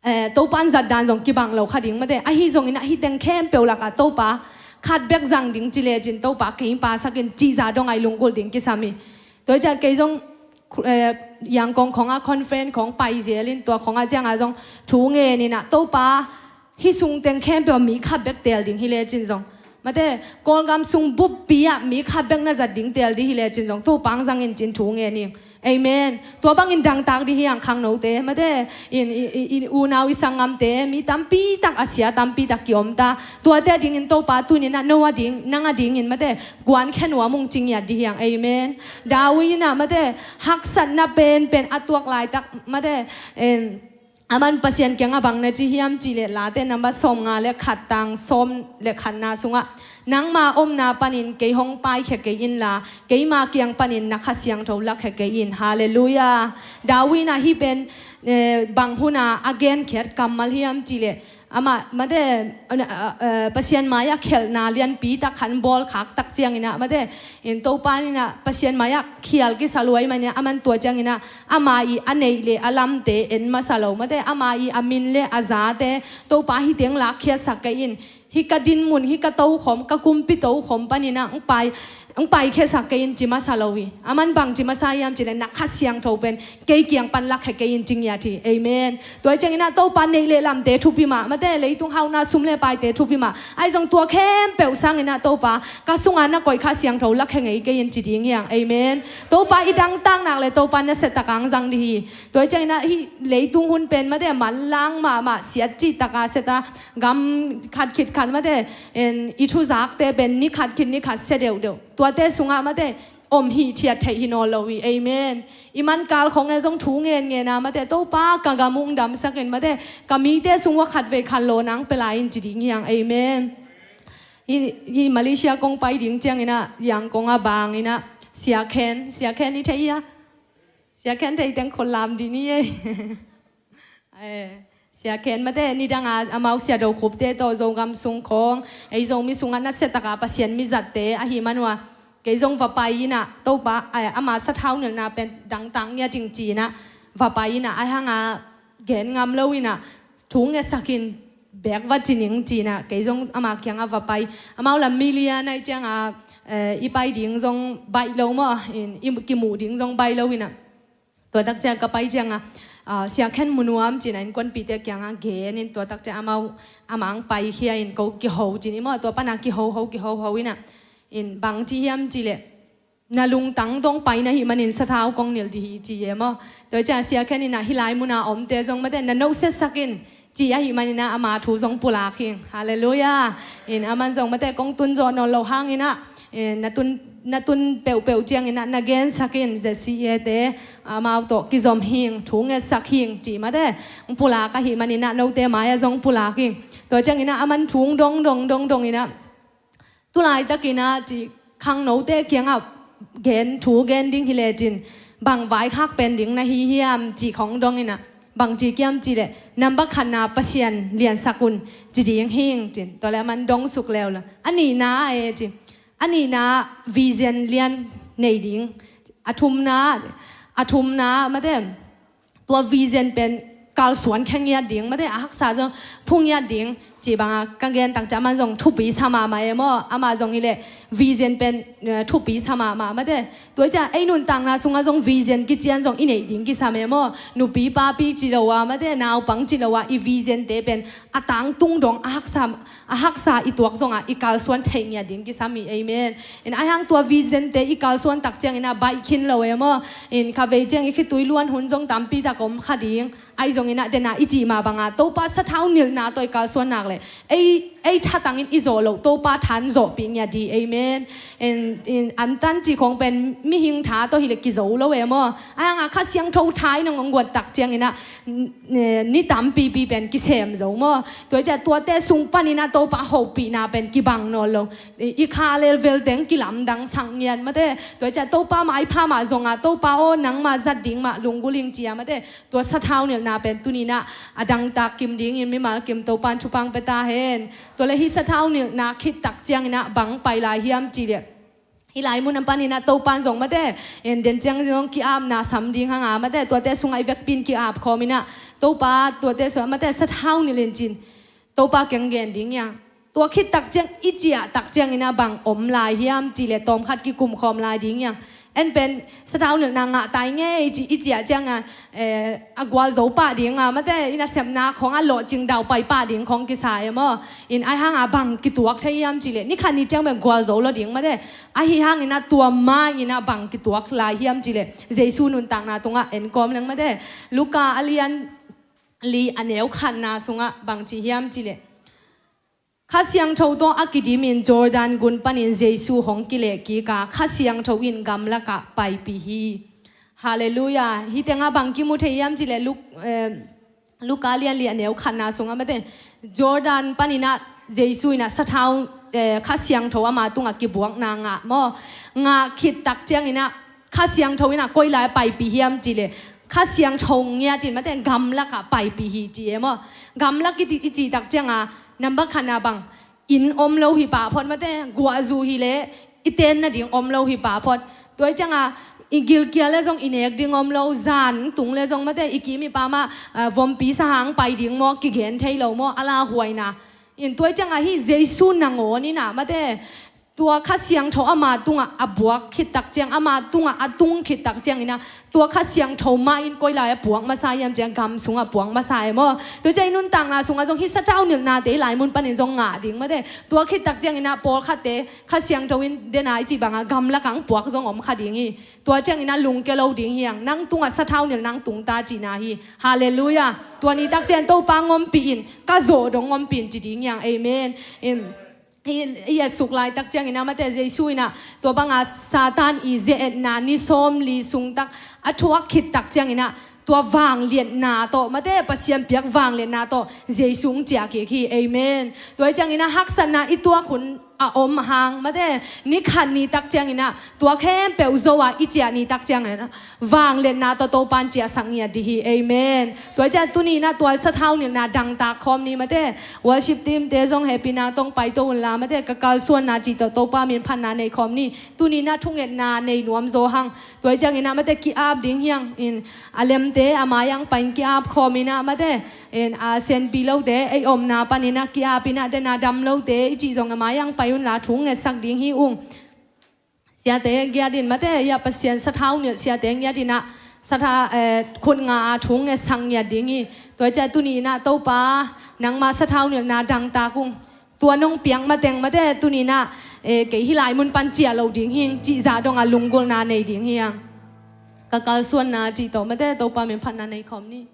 eh, Topa in zat dan zong kibang lo kha ding mate. Ahi zongin ah hih teng khempeuh lakah Topa khat bek zang ding ci lecin Topa kei pahsak in cih zah dong a i lunggulh ding kisam hi. Tua hi ciang kei zong, eh, Yangon khawngah conference khawng pai zel in tua khawngah ciangah zong thu ngen inah Topa hih sung teng khempeuh ah mi khat bek teel ding hi lecin zong mate, Kawlgam sung buppi ah mi khat bek na zat ding teel ding hi lecin zong Topa hong zang in cin thu ngen ing. Amen. Tua bangin dangtak ding hi hang khangnote mate, in, i, i, i unau i sanggamte, mi tampi tak a sia tampi tak kiom ta. Tuate a dingin Topa tuni inah no a ding, nang a dingin mate guankhia nuam ung ci ngiat ding hi hang. Amen. David inah mate haksatna penpen a tuak laitak mate, en, aman Pasian kiangah bang na ci hiam cihleh Late number sawmnga le khat tang sawm le khatna sungah, nangma omna panin kei hong paikhia kei inla, keima kiang panin na Kha Siangtho lakhia kei in. Halleluiah. David inah hih pen, eh, bang huna a genkhiat kammal hiam cihleh amah mate, eh, eh, Pasian mai-ah khelhna lianpi tak khat bawl khak tak ciangin ah mate, in Topa inah Pasian mai-ah khial kisa lua ahih manin ah aman tua ciangin ah ama i a neih le a lamte en masa lo mate, ama i a min le a zate Topa hih teng lakkhiatsak kei in, hih ka dinmun, hih ka tokhom, ka kumpi tokhom panin ah hong pai, hong paikhiasak kei in ci masa lo hi. Aman bang ci masa hiam cihleh na Kha Siangtho pen kei kiang pan lakhia kei in ci ngiat hi. Amen. Tua hi ciangin ah Topa neih le lamte thupi mah mate, leitung hauhna sum le paite thupi mah. Ahi zong tua khempeuh sangin ah Topa ka sungah na koih Kha Siangtho lakhia ngei kei in ci ding hi hang. Amen. Topa i dangtak nak le Topa nasia tak ang zang ding hi. Tua hi ciangin ah hih leitung hun pen mate manlang mahmah, siat cih taka sia ta, gam khat khit khat mate, en, i thuzakte pen ni khat khit ni khat sia deuhdeuh. Tuate sungah mate om hithiat theih hi nawn lo hi. Amen. I man kal khong e zong thu ngen ngen a mate, Topa ka gam ung damsak in mate, ka mite sung ua khat vei khan lo nang pia lai in ci ding hiang. Amen. Hi, hi Malaysia kong pai ding ciangin ah, Yangon a bangin ah, Sia Khen, Sia Khen i thei hia? Sia Khen thei teng khut lam dih ni ei. Eh, Sia Khen mate nidang a amau Sia Do Khup te tawh Zogam sung khong, ei Zomi sungah nasia taka Pasian mi zatte ahi man ua, kei zong va pai in ah, Topa, eh, ama sathau nilhna pen dangtak ngiat ing ci in ah, va pai in ah, ahi hang a gen ngam lo in ah, thu ngetsak in bek va ci ning ci in ah, kei zong ama kiangah va pai. Amau lam mi lian ahih ciangin, eh, i pai ding zong baih lo maw, in, i kimuh ding zong baih lo in ah. Tua tak ciang ka pai ciangin, ah, Sia Khen mu nuam ci in ah innkuanpihte kiangah gen in, tua tak ciang amau, amah hong paikhia in ko kiho ci in i maw, tua pan a kihoho, kihoho in ah, in bang ci hiam cih leh, na lungtang dong pai na hih manin sathau kong nilh dih hi ci e maw. Tua ciang Sia Khen in ah hih lai mun a omte zong mate na nohsiasak in ci ahih manin ah ama thu zong pulak hing. Halleluiah. In aman zong mate kong tun zawh nawn loh hangin ah, eh, na tun, na tun peuhpeuh ciangin ah na gensak in, Z C A te amau tawh kizom hing, thu ngetsak hing ci mate hong pulak ahih manin ah note mai-ah zong pulak hing. Tua ciangin ah aman thu hong dong dong dong dong in ah, tu laitakin ah ci, khangnote kiangah gen, thu gen ding hi lecin bang vaikhak pen ding na hi hiam ci khong dong in ah, bang ci hiam cih leh, nambat khatna Pasian liansak un ci ding hing ci in. Tua leh aman dong suk leuleu. A nihna e ci, a nihna vision lian nei ding. A thumna, a thumna mate, tua vision pen kalsuan khe ngiat ding mate, a haksa zong phu ngiat ding ci bang a ka gen tak ciang aman zong thupi sa mahmah e maw. Amah zong hi leh vision pen, eh, thupi sa mahmah mate. Tua ciang ei nuntakna sungah zong vision kician zong i neih ding kisam e maw. Nupi papi ci lo a mate, naupang ci lo a, i vision te pen a tangtung dong, a haksa, a haksa i tuak zongah i kalsuan theih ngiat ding kisam hi. Amen. In ahi hang tua vision te i kalsuan tak ciangin ah baih khin lo e maw. In kha vei ciang i khitui luan hun zong tampi tak om kha ding. Ahi zongin ah den a i cih mah bang a Topa sathau nilhna tawh i kalsuan nak leh, ei, ei thatangin i zawh loh, Topa than zawhpih ngiat hi. Amen. In, in antan ci khong pen mihing tha tawh hi leh kizo lo e maw. Ahi hang a Kha Siangtho tha in hong guan tak ciangin ah, n-, n-, ni tampipi pen kisem zo maw. Tua ciang tuate sung panin ah Topa hopihna pen kibang nawn lo. I, i kha level teng kilamdang sak ngiat mate. Tua ciang Topa maipha mah zong a, Topa aw nangmah zat ding mah lunggulh ing ci a mate. Tua sathau nilhna pen tuni in ah a dangtak kim dingin mimal kim Topa'n thupha pia ta hen. Tua leh hih sathau nilhna khit tak ciangin ah bang pai lai hiam cih leh, hih lai mun a panin ah Topa'n zong mate, en den ciang zong ki-apna sam ding hang a mate, tuate sungah i vekpi in ki-ap khawm in ah, Topa tuate sungah mate sathau nilh in ci in, Topa kiang gen ding hiang. Tua khit tak ciang i ciah tak ciangin ah bang om lai hiam cih leh tawmkhat kikum khawm lai ding hiang. En pen sathau nilhna ngah tai ngei ci i ciah ciangin, eh, a gualzo pah ding a mate, i nasepna khong a lawhcing daupai pah ding khong kisa e maw. In ahi hang a bang kituak thei hiam cih leh, ni khat ni ciang pen gualzo lo ding mate. Ahi hangin ah tua ma-in ah bang kituak lai hiam cih leh, Jesu nuntakna tungah en kawm leng mate. Luka a lian li a neu khatna sungah bang ci hiam cih leh, Kha Siangtho tawh a kidimin Jordan gun panin Jesu hong kilehkik a, Kha Siangtho in gamlakah paipih hi. Halleluiah. Hih tengah bang kimu thei hiam cih leh Luk-, eh, Luka lian li a neu khatna sungah mate, Jordan panin ah Jesu in ah sathau, eh, Kha Siangtho ama tungah kibuakna ngah maw. Ngah khit tak ciangin ah Kha Siangtho in ah koi lai paipih hiam cih leh, Kha Siangtho ngiat in mate gamlakah paipih hi ci e maw. Gamlak i cih, i cih tak ciangin nambat khatna bang inn om lo hi pah phot mate, guahzu hi leh i ten nading om lo hi pah phot. Tua ciangin i gilkial leh zong i nek ding om lo, zan tung leh zong mate, i kim i pam ah, ah, vompi sahang pai ding maw, kigen thei lo maw, a lauhuaina. In tua ciangin hih Jesu nangawn in ah mate, tua Kha Siangtho ama tungah a buak khit tak ciang, ama tungah a tung khit tak ciangin ah, tua Kha Siangtho ma-in koi lai a puak masa hiam cih leh gam sungah puak masa e maw. Tua ciang i nuntakna sungah zong hih sathau nilhnate hih lai mun panin zong ngah ding mate. Tua khit tak ciangin ah pawlkhatte Kha Siangtho in den a i cih bangin gamlakah puak zong om kha ding hi. Tua ciangin ah lungkia lo ding hiang, nang tungah sathau nilh nang tung ta cihna hi. Halleluiah. Tua ni tak ciang Topa hong ompih in, ka zawh dong hong ompih in ci ding hiang. Amen. In i, i etsuk laitak ciangin ah, mate, Jesu in ah tua banga Satan i zia etna ni sawmli sung tak a thuak khit tak ciangin ah, tua vangliatna tawh, mate, Pasian piak vangliatna tawh Jesu hong ciah kik hi. Amen. Tua hi ciangin ah haksatna i tuak hun a om hang, mate, ni khat ni tak ciangin ah tua khempeuh zo a i ciah ni tak ciangin ah vangliatna tawh Topa'n ciahsak ngiat ding hi. Amen. Tua hi ciang tuni in ah tua sathau nilhna dangtak khawm ni, mate. Worship team te zong hehpihna tawh hong paito unla, mate, ka kalsuanna cih tawh Topa min phatna nei khawm ni. Tuni in ah thungetna nei nuam zaw hang. Tua hi ciangin ah, mate, ki-ap ding hi hang in, a lemte a mai-ah hong pai-in ki-ap khawm in ah, mate, in, a senpi lote ei omna panin ah ki-ap in ah, den a dam lote i cih zong a mai-ah hong pai unla thu hong ngetsak ding hi ung. Siate giat in, mate, hiah Pasian sathau nilh siate giat in ah, satha, eh, khut nga a thu hong ngetsak ngiat ding hi. Tua hi ciang tuni in ah Topa, nangma sathau nilhna dangtak ung. Tua nong piak mateng, mate, tuni in ah, eh, kei hih lai mun pan ciah lo ding hi ing cih zah dong a lunggulhna nei ding hi hang. Ka kalsuanna cih tawh, mate, Topa min phatna nei khawm ni.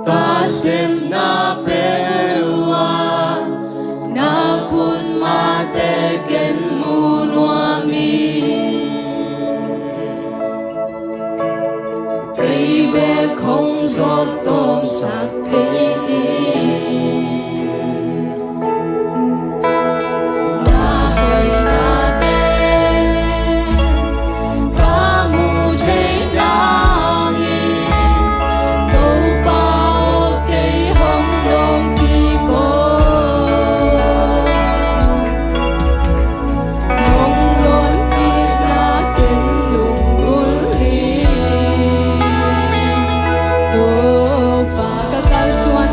Ka sepna peuh ah na khut mahte ken mu nuam hi. Kei bek hong zawt tawmsak kei hi. Na hoih tate ka muh theih nangin, Topa aw, kei hong lawng kik aw. Hong lawng kik na ken lunggulh hi. Topa, ka kalsuan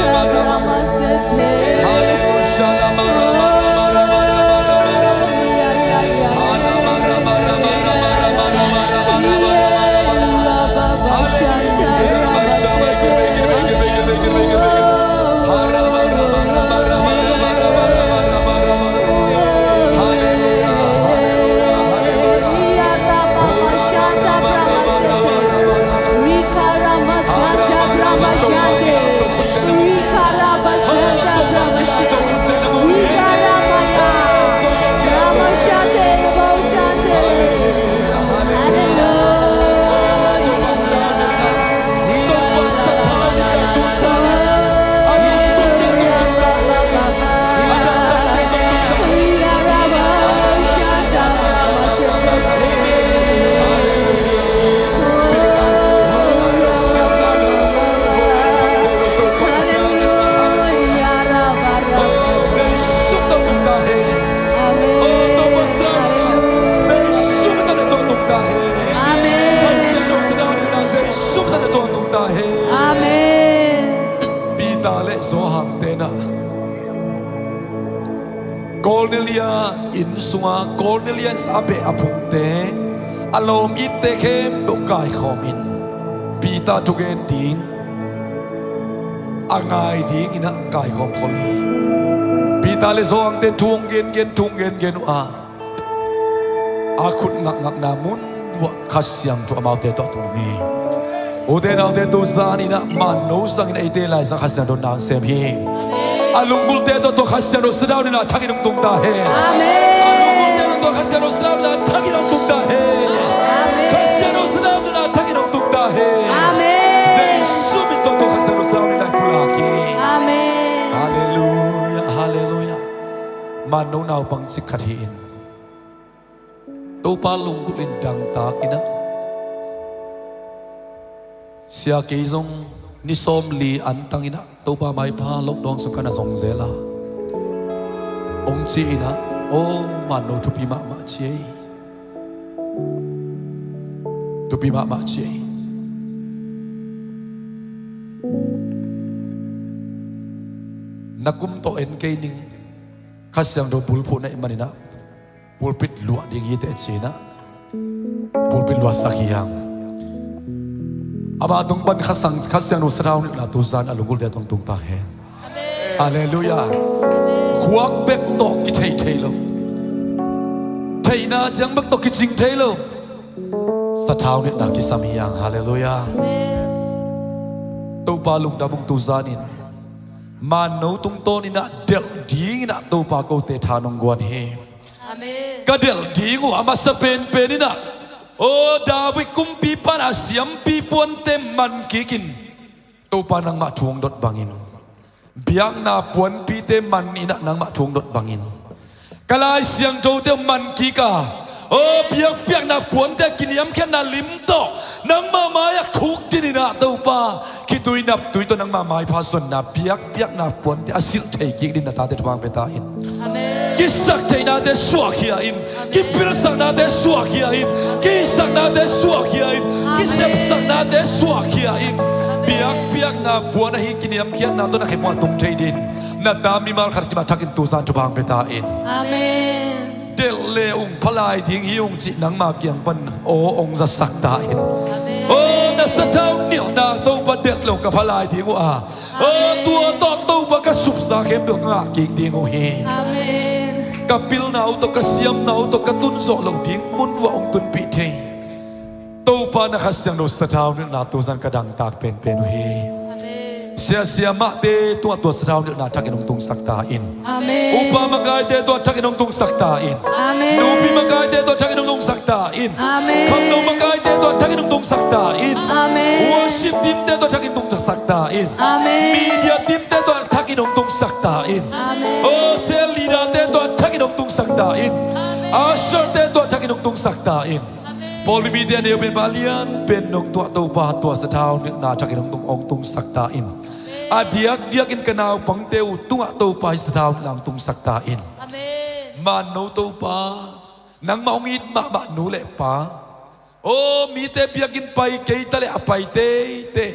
Kornelia inn sungah Kornelia a beh a phungte, a lawm itte khempeuh kaikhawm in Peter thugen ding a ngai dingin ah kaikhawm khol hi. Peter le Johan te thu hong gengen, thu hong gengen uh a, a khut ngakngakna mun vuah Kha Siangtho amaute tawh tung hi. Ute naute, tu zanin ah manno sangin eite laizang Kha Siangtho nang sem hi. A lunggulhte tawh tua Kha Siangtho Sathau nilhna thakin hong tung ta hen. Amen. A lunggulhte tawh tua Kha Siangtho Sathau nilhna thakin hong tung ta hen. Amen. Kha Siangtho Sathau nilhna thakin hong tung ta hen. Amen. Jesu min tawh tua Kha Siangtho Sathau nilhna i pulak hi. Amen. Halleluia, halleluia. Manno naupang cik khat hi in Topa lunggulh in dangtak in ah, sia kei zong ni sawmli antang in ah Topa maipha lockdown sung ka na zong zel a, hong ci in ah, aw, manno thupi mahmah ci ei. Thupi mahmah ci ei. Na kum tawh en kei ning. Kha Siangtho bulphuh na hih manin ah pulpit luah ding hi teh ci in ah pulpit luahsak hi hang. Amah tung pan Kha Siang, Kha Siangtho Sathau nilhna tu zan a lunggulhte tawh tung ta hen. Halleluia. Khuak bek tawh kithei thei lo, theihna ciang bek tawh kicing thei lo. Sathau nilhna kisam hi hang. Halleluia. Topa lungdam ung. Tu zanin manno tungtawn in ah delh dingin ah Topa kote tha nong guan hi. Amen. Ka delh ding uh a masa penpen in ah, aw, David kumpipa in a siampi puante man kikin Topa nangmah thu hong dot bangin, biakna puanpite man in ah nangmah thu hong dot bangin, ka Lai Siangthote man kik a, aw, biakpiakna puante kiniamkhiatna lim tawh nangmah mai-ah khukdin in ah Topa, khitui naptui tawh nangmah maipha zonna biakpiakna puante a silh thei kik dingin na tate thupha hong pia ta in. Amen. Kisaktheih nate suahkhia in. Amen. Kipilsak nate suahkhia in. Amen. Kihihsak nate suahkhia in. Amen. Kisepsak nate suahkhia in. Amen. Biakpiakna puan ahi kiniamkhiatna tawh na khe muah tung thei dingin na ta mimal khat kimat thakin tu zan thupha hong pia ta in. Amen. Delh le ung, pha lai ding hi ung cih nangma kiang pan aw hong zasak ta in. Amen. Aw, na sathau nilhna Topa delh le ung, ka pha lai ding uh a, aw, amen, tua tawh Topa ka supsa khempeuh ka ngah kik ding uh hi. Amen. Ka pilna uh tawh, ka siamna uh tawh ka tunzawh loh ding mun vuah hong tunpih thei Topa na Kha Siangtho Sathau nilhna tu zan ka dangtak penpen uh hi. Amen. Sia, sia mahte tungah tua sathau nilhna thakin hong tungsak ta in. Amen. Upa makaite tungah thakin hong tungsak ta in. Amen. Nupi makaite tungah thakin hong tungsak ta in. Amen. Khangno makaite tungah thakin hong tungsak ta in. Amen. Worship team te tungah thakin tungsak ta in. Amen. Media team te tungah thakin hong tungsak ta in. Amen. Oh, cell leader te tungah thakin hong tungsak ta in. Amen. Usher te tungah thakin hong tungsak ta in. Amen. Pawlpi mite a neu pen, a lian pen nong tungah Topa tua sathau nilhna thakin hong tung, hong tungsak ta in. Amen. A diakdiakin ka naupangte uh tungah Topa hih sathau nilhna hong tungsak ta in. Amen. Manno Topa, nangmah hong it mahmah nu le pa, aw, mite biakinn pai kei ta leh a pai teitei,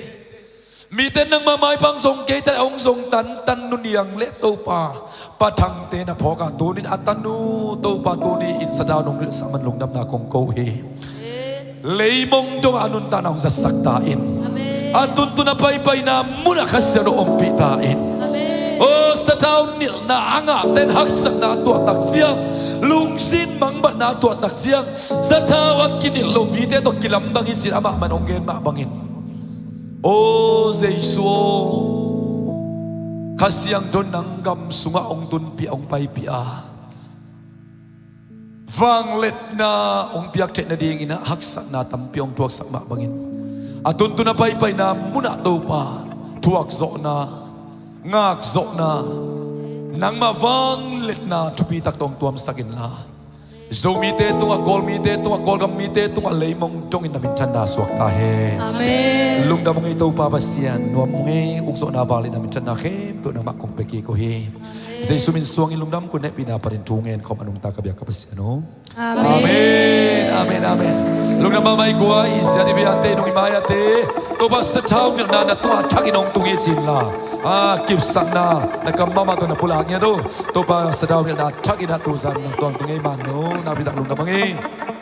mite nangmah maipha hong zong kei ta leh hong zong tantan nu Niang le Topa Pa Thangte na phawk a, tuni-in a tanu Topa tuni-in sathau nong nilhsak man lungdamna kong ko hi. Leimong dongah a nuntakna hong zatsak ta in. Amen. A tuntun a paipaina munah Kha Siangtho ompih ta in. Amen. Aw, sathau nilhna a ngahte in haksatna a tuahtak ciang, lungsim mangbatna a tuahtak ciang, sathau a kinilh loh mite tawh kilam bangin cin amah man hong gen mah bangin, aw Jesu aw, Kha Siangtho nang gam sungah hong tunpih, hong paipih a, vangliatna hong piak theih nadingin ah haksatna tampi hong thuaksak mah bangin, a tuntun a paipaina munah Topa thuakzawhna, ngakzawhna, nangmah vangliatna thupi taktak hong tuamsak inla, Zomite tungah, Kawlmite tungah, Kawlgam mite tungah leimong dongin na minthanna suak ta hen. Amen. Lungdam ung ei Topa Pasian, nuam ung ei, ukzawhna, vangliatna, minthanna khempeuh nangmah kong pia kik uh hi. Amen. Jesu min suangin lungdam, kong hehpihna panin thu ngen khawm a nungta ka biak ka Pasian aw. Amen. Amen, amen, amen. Lungdam mahmah i guai, i sia, i biate, i nung i maiate, Topa sathau nilhna na tungah thakin hong tung hi cinla. A kipsakna na kam mahmah tawh na pulak ngiat uh. Topa Sadau hilhna thak in a tuzan na tuang tung ei man uh. Nakpi tak lungdam ing.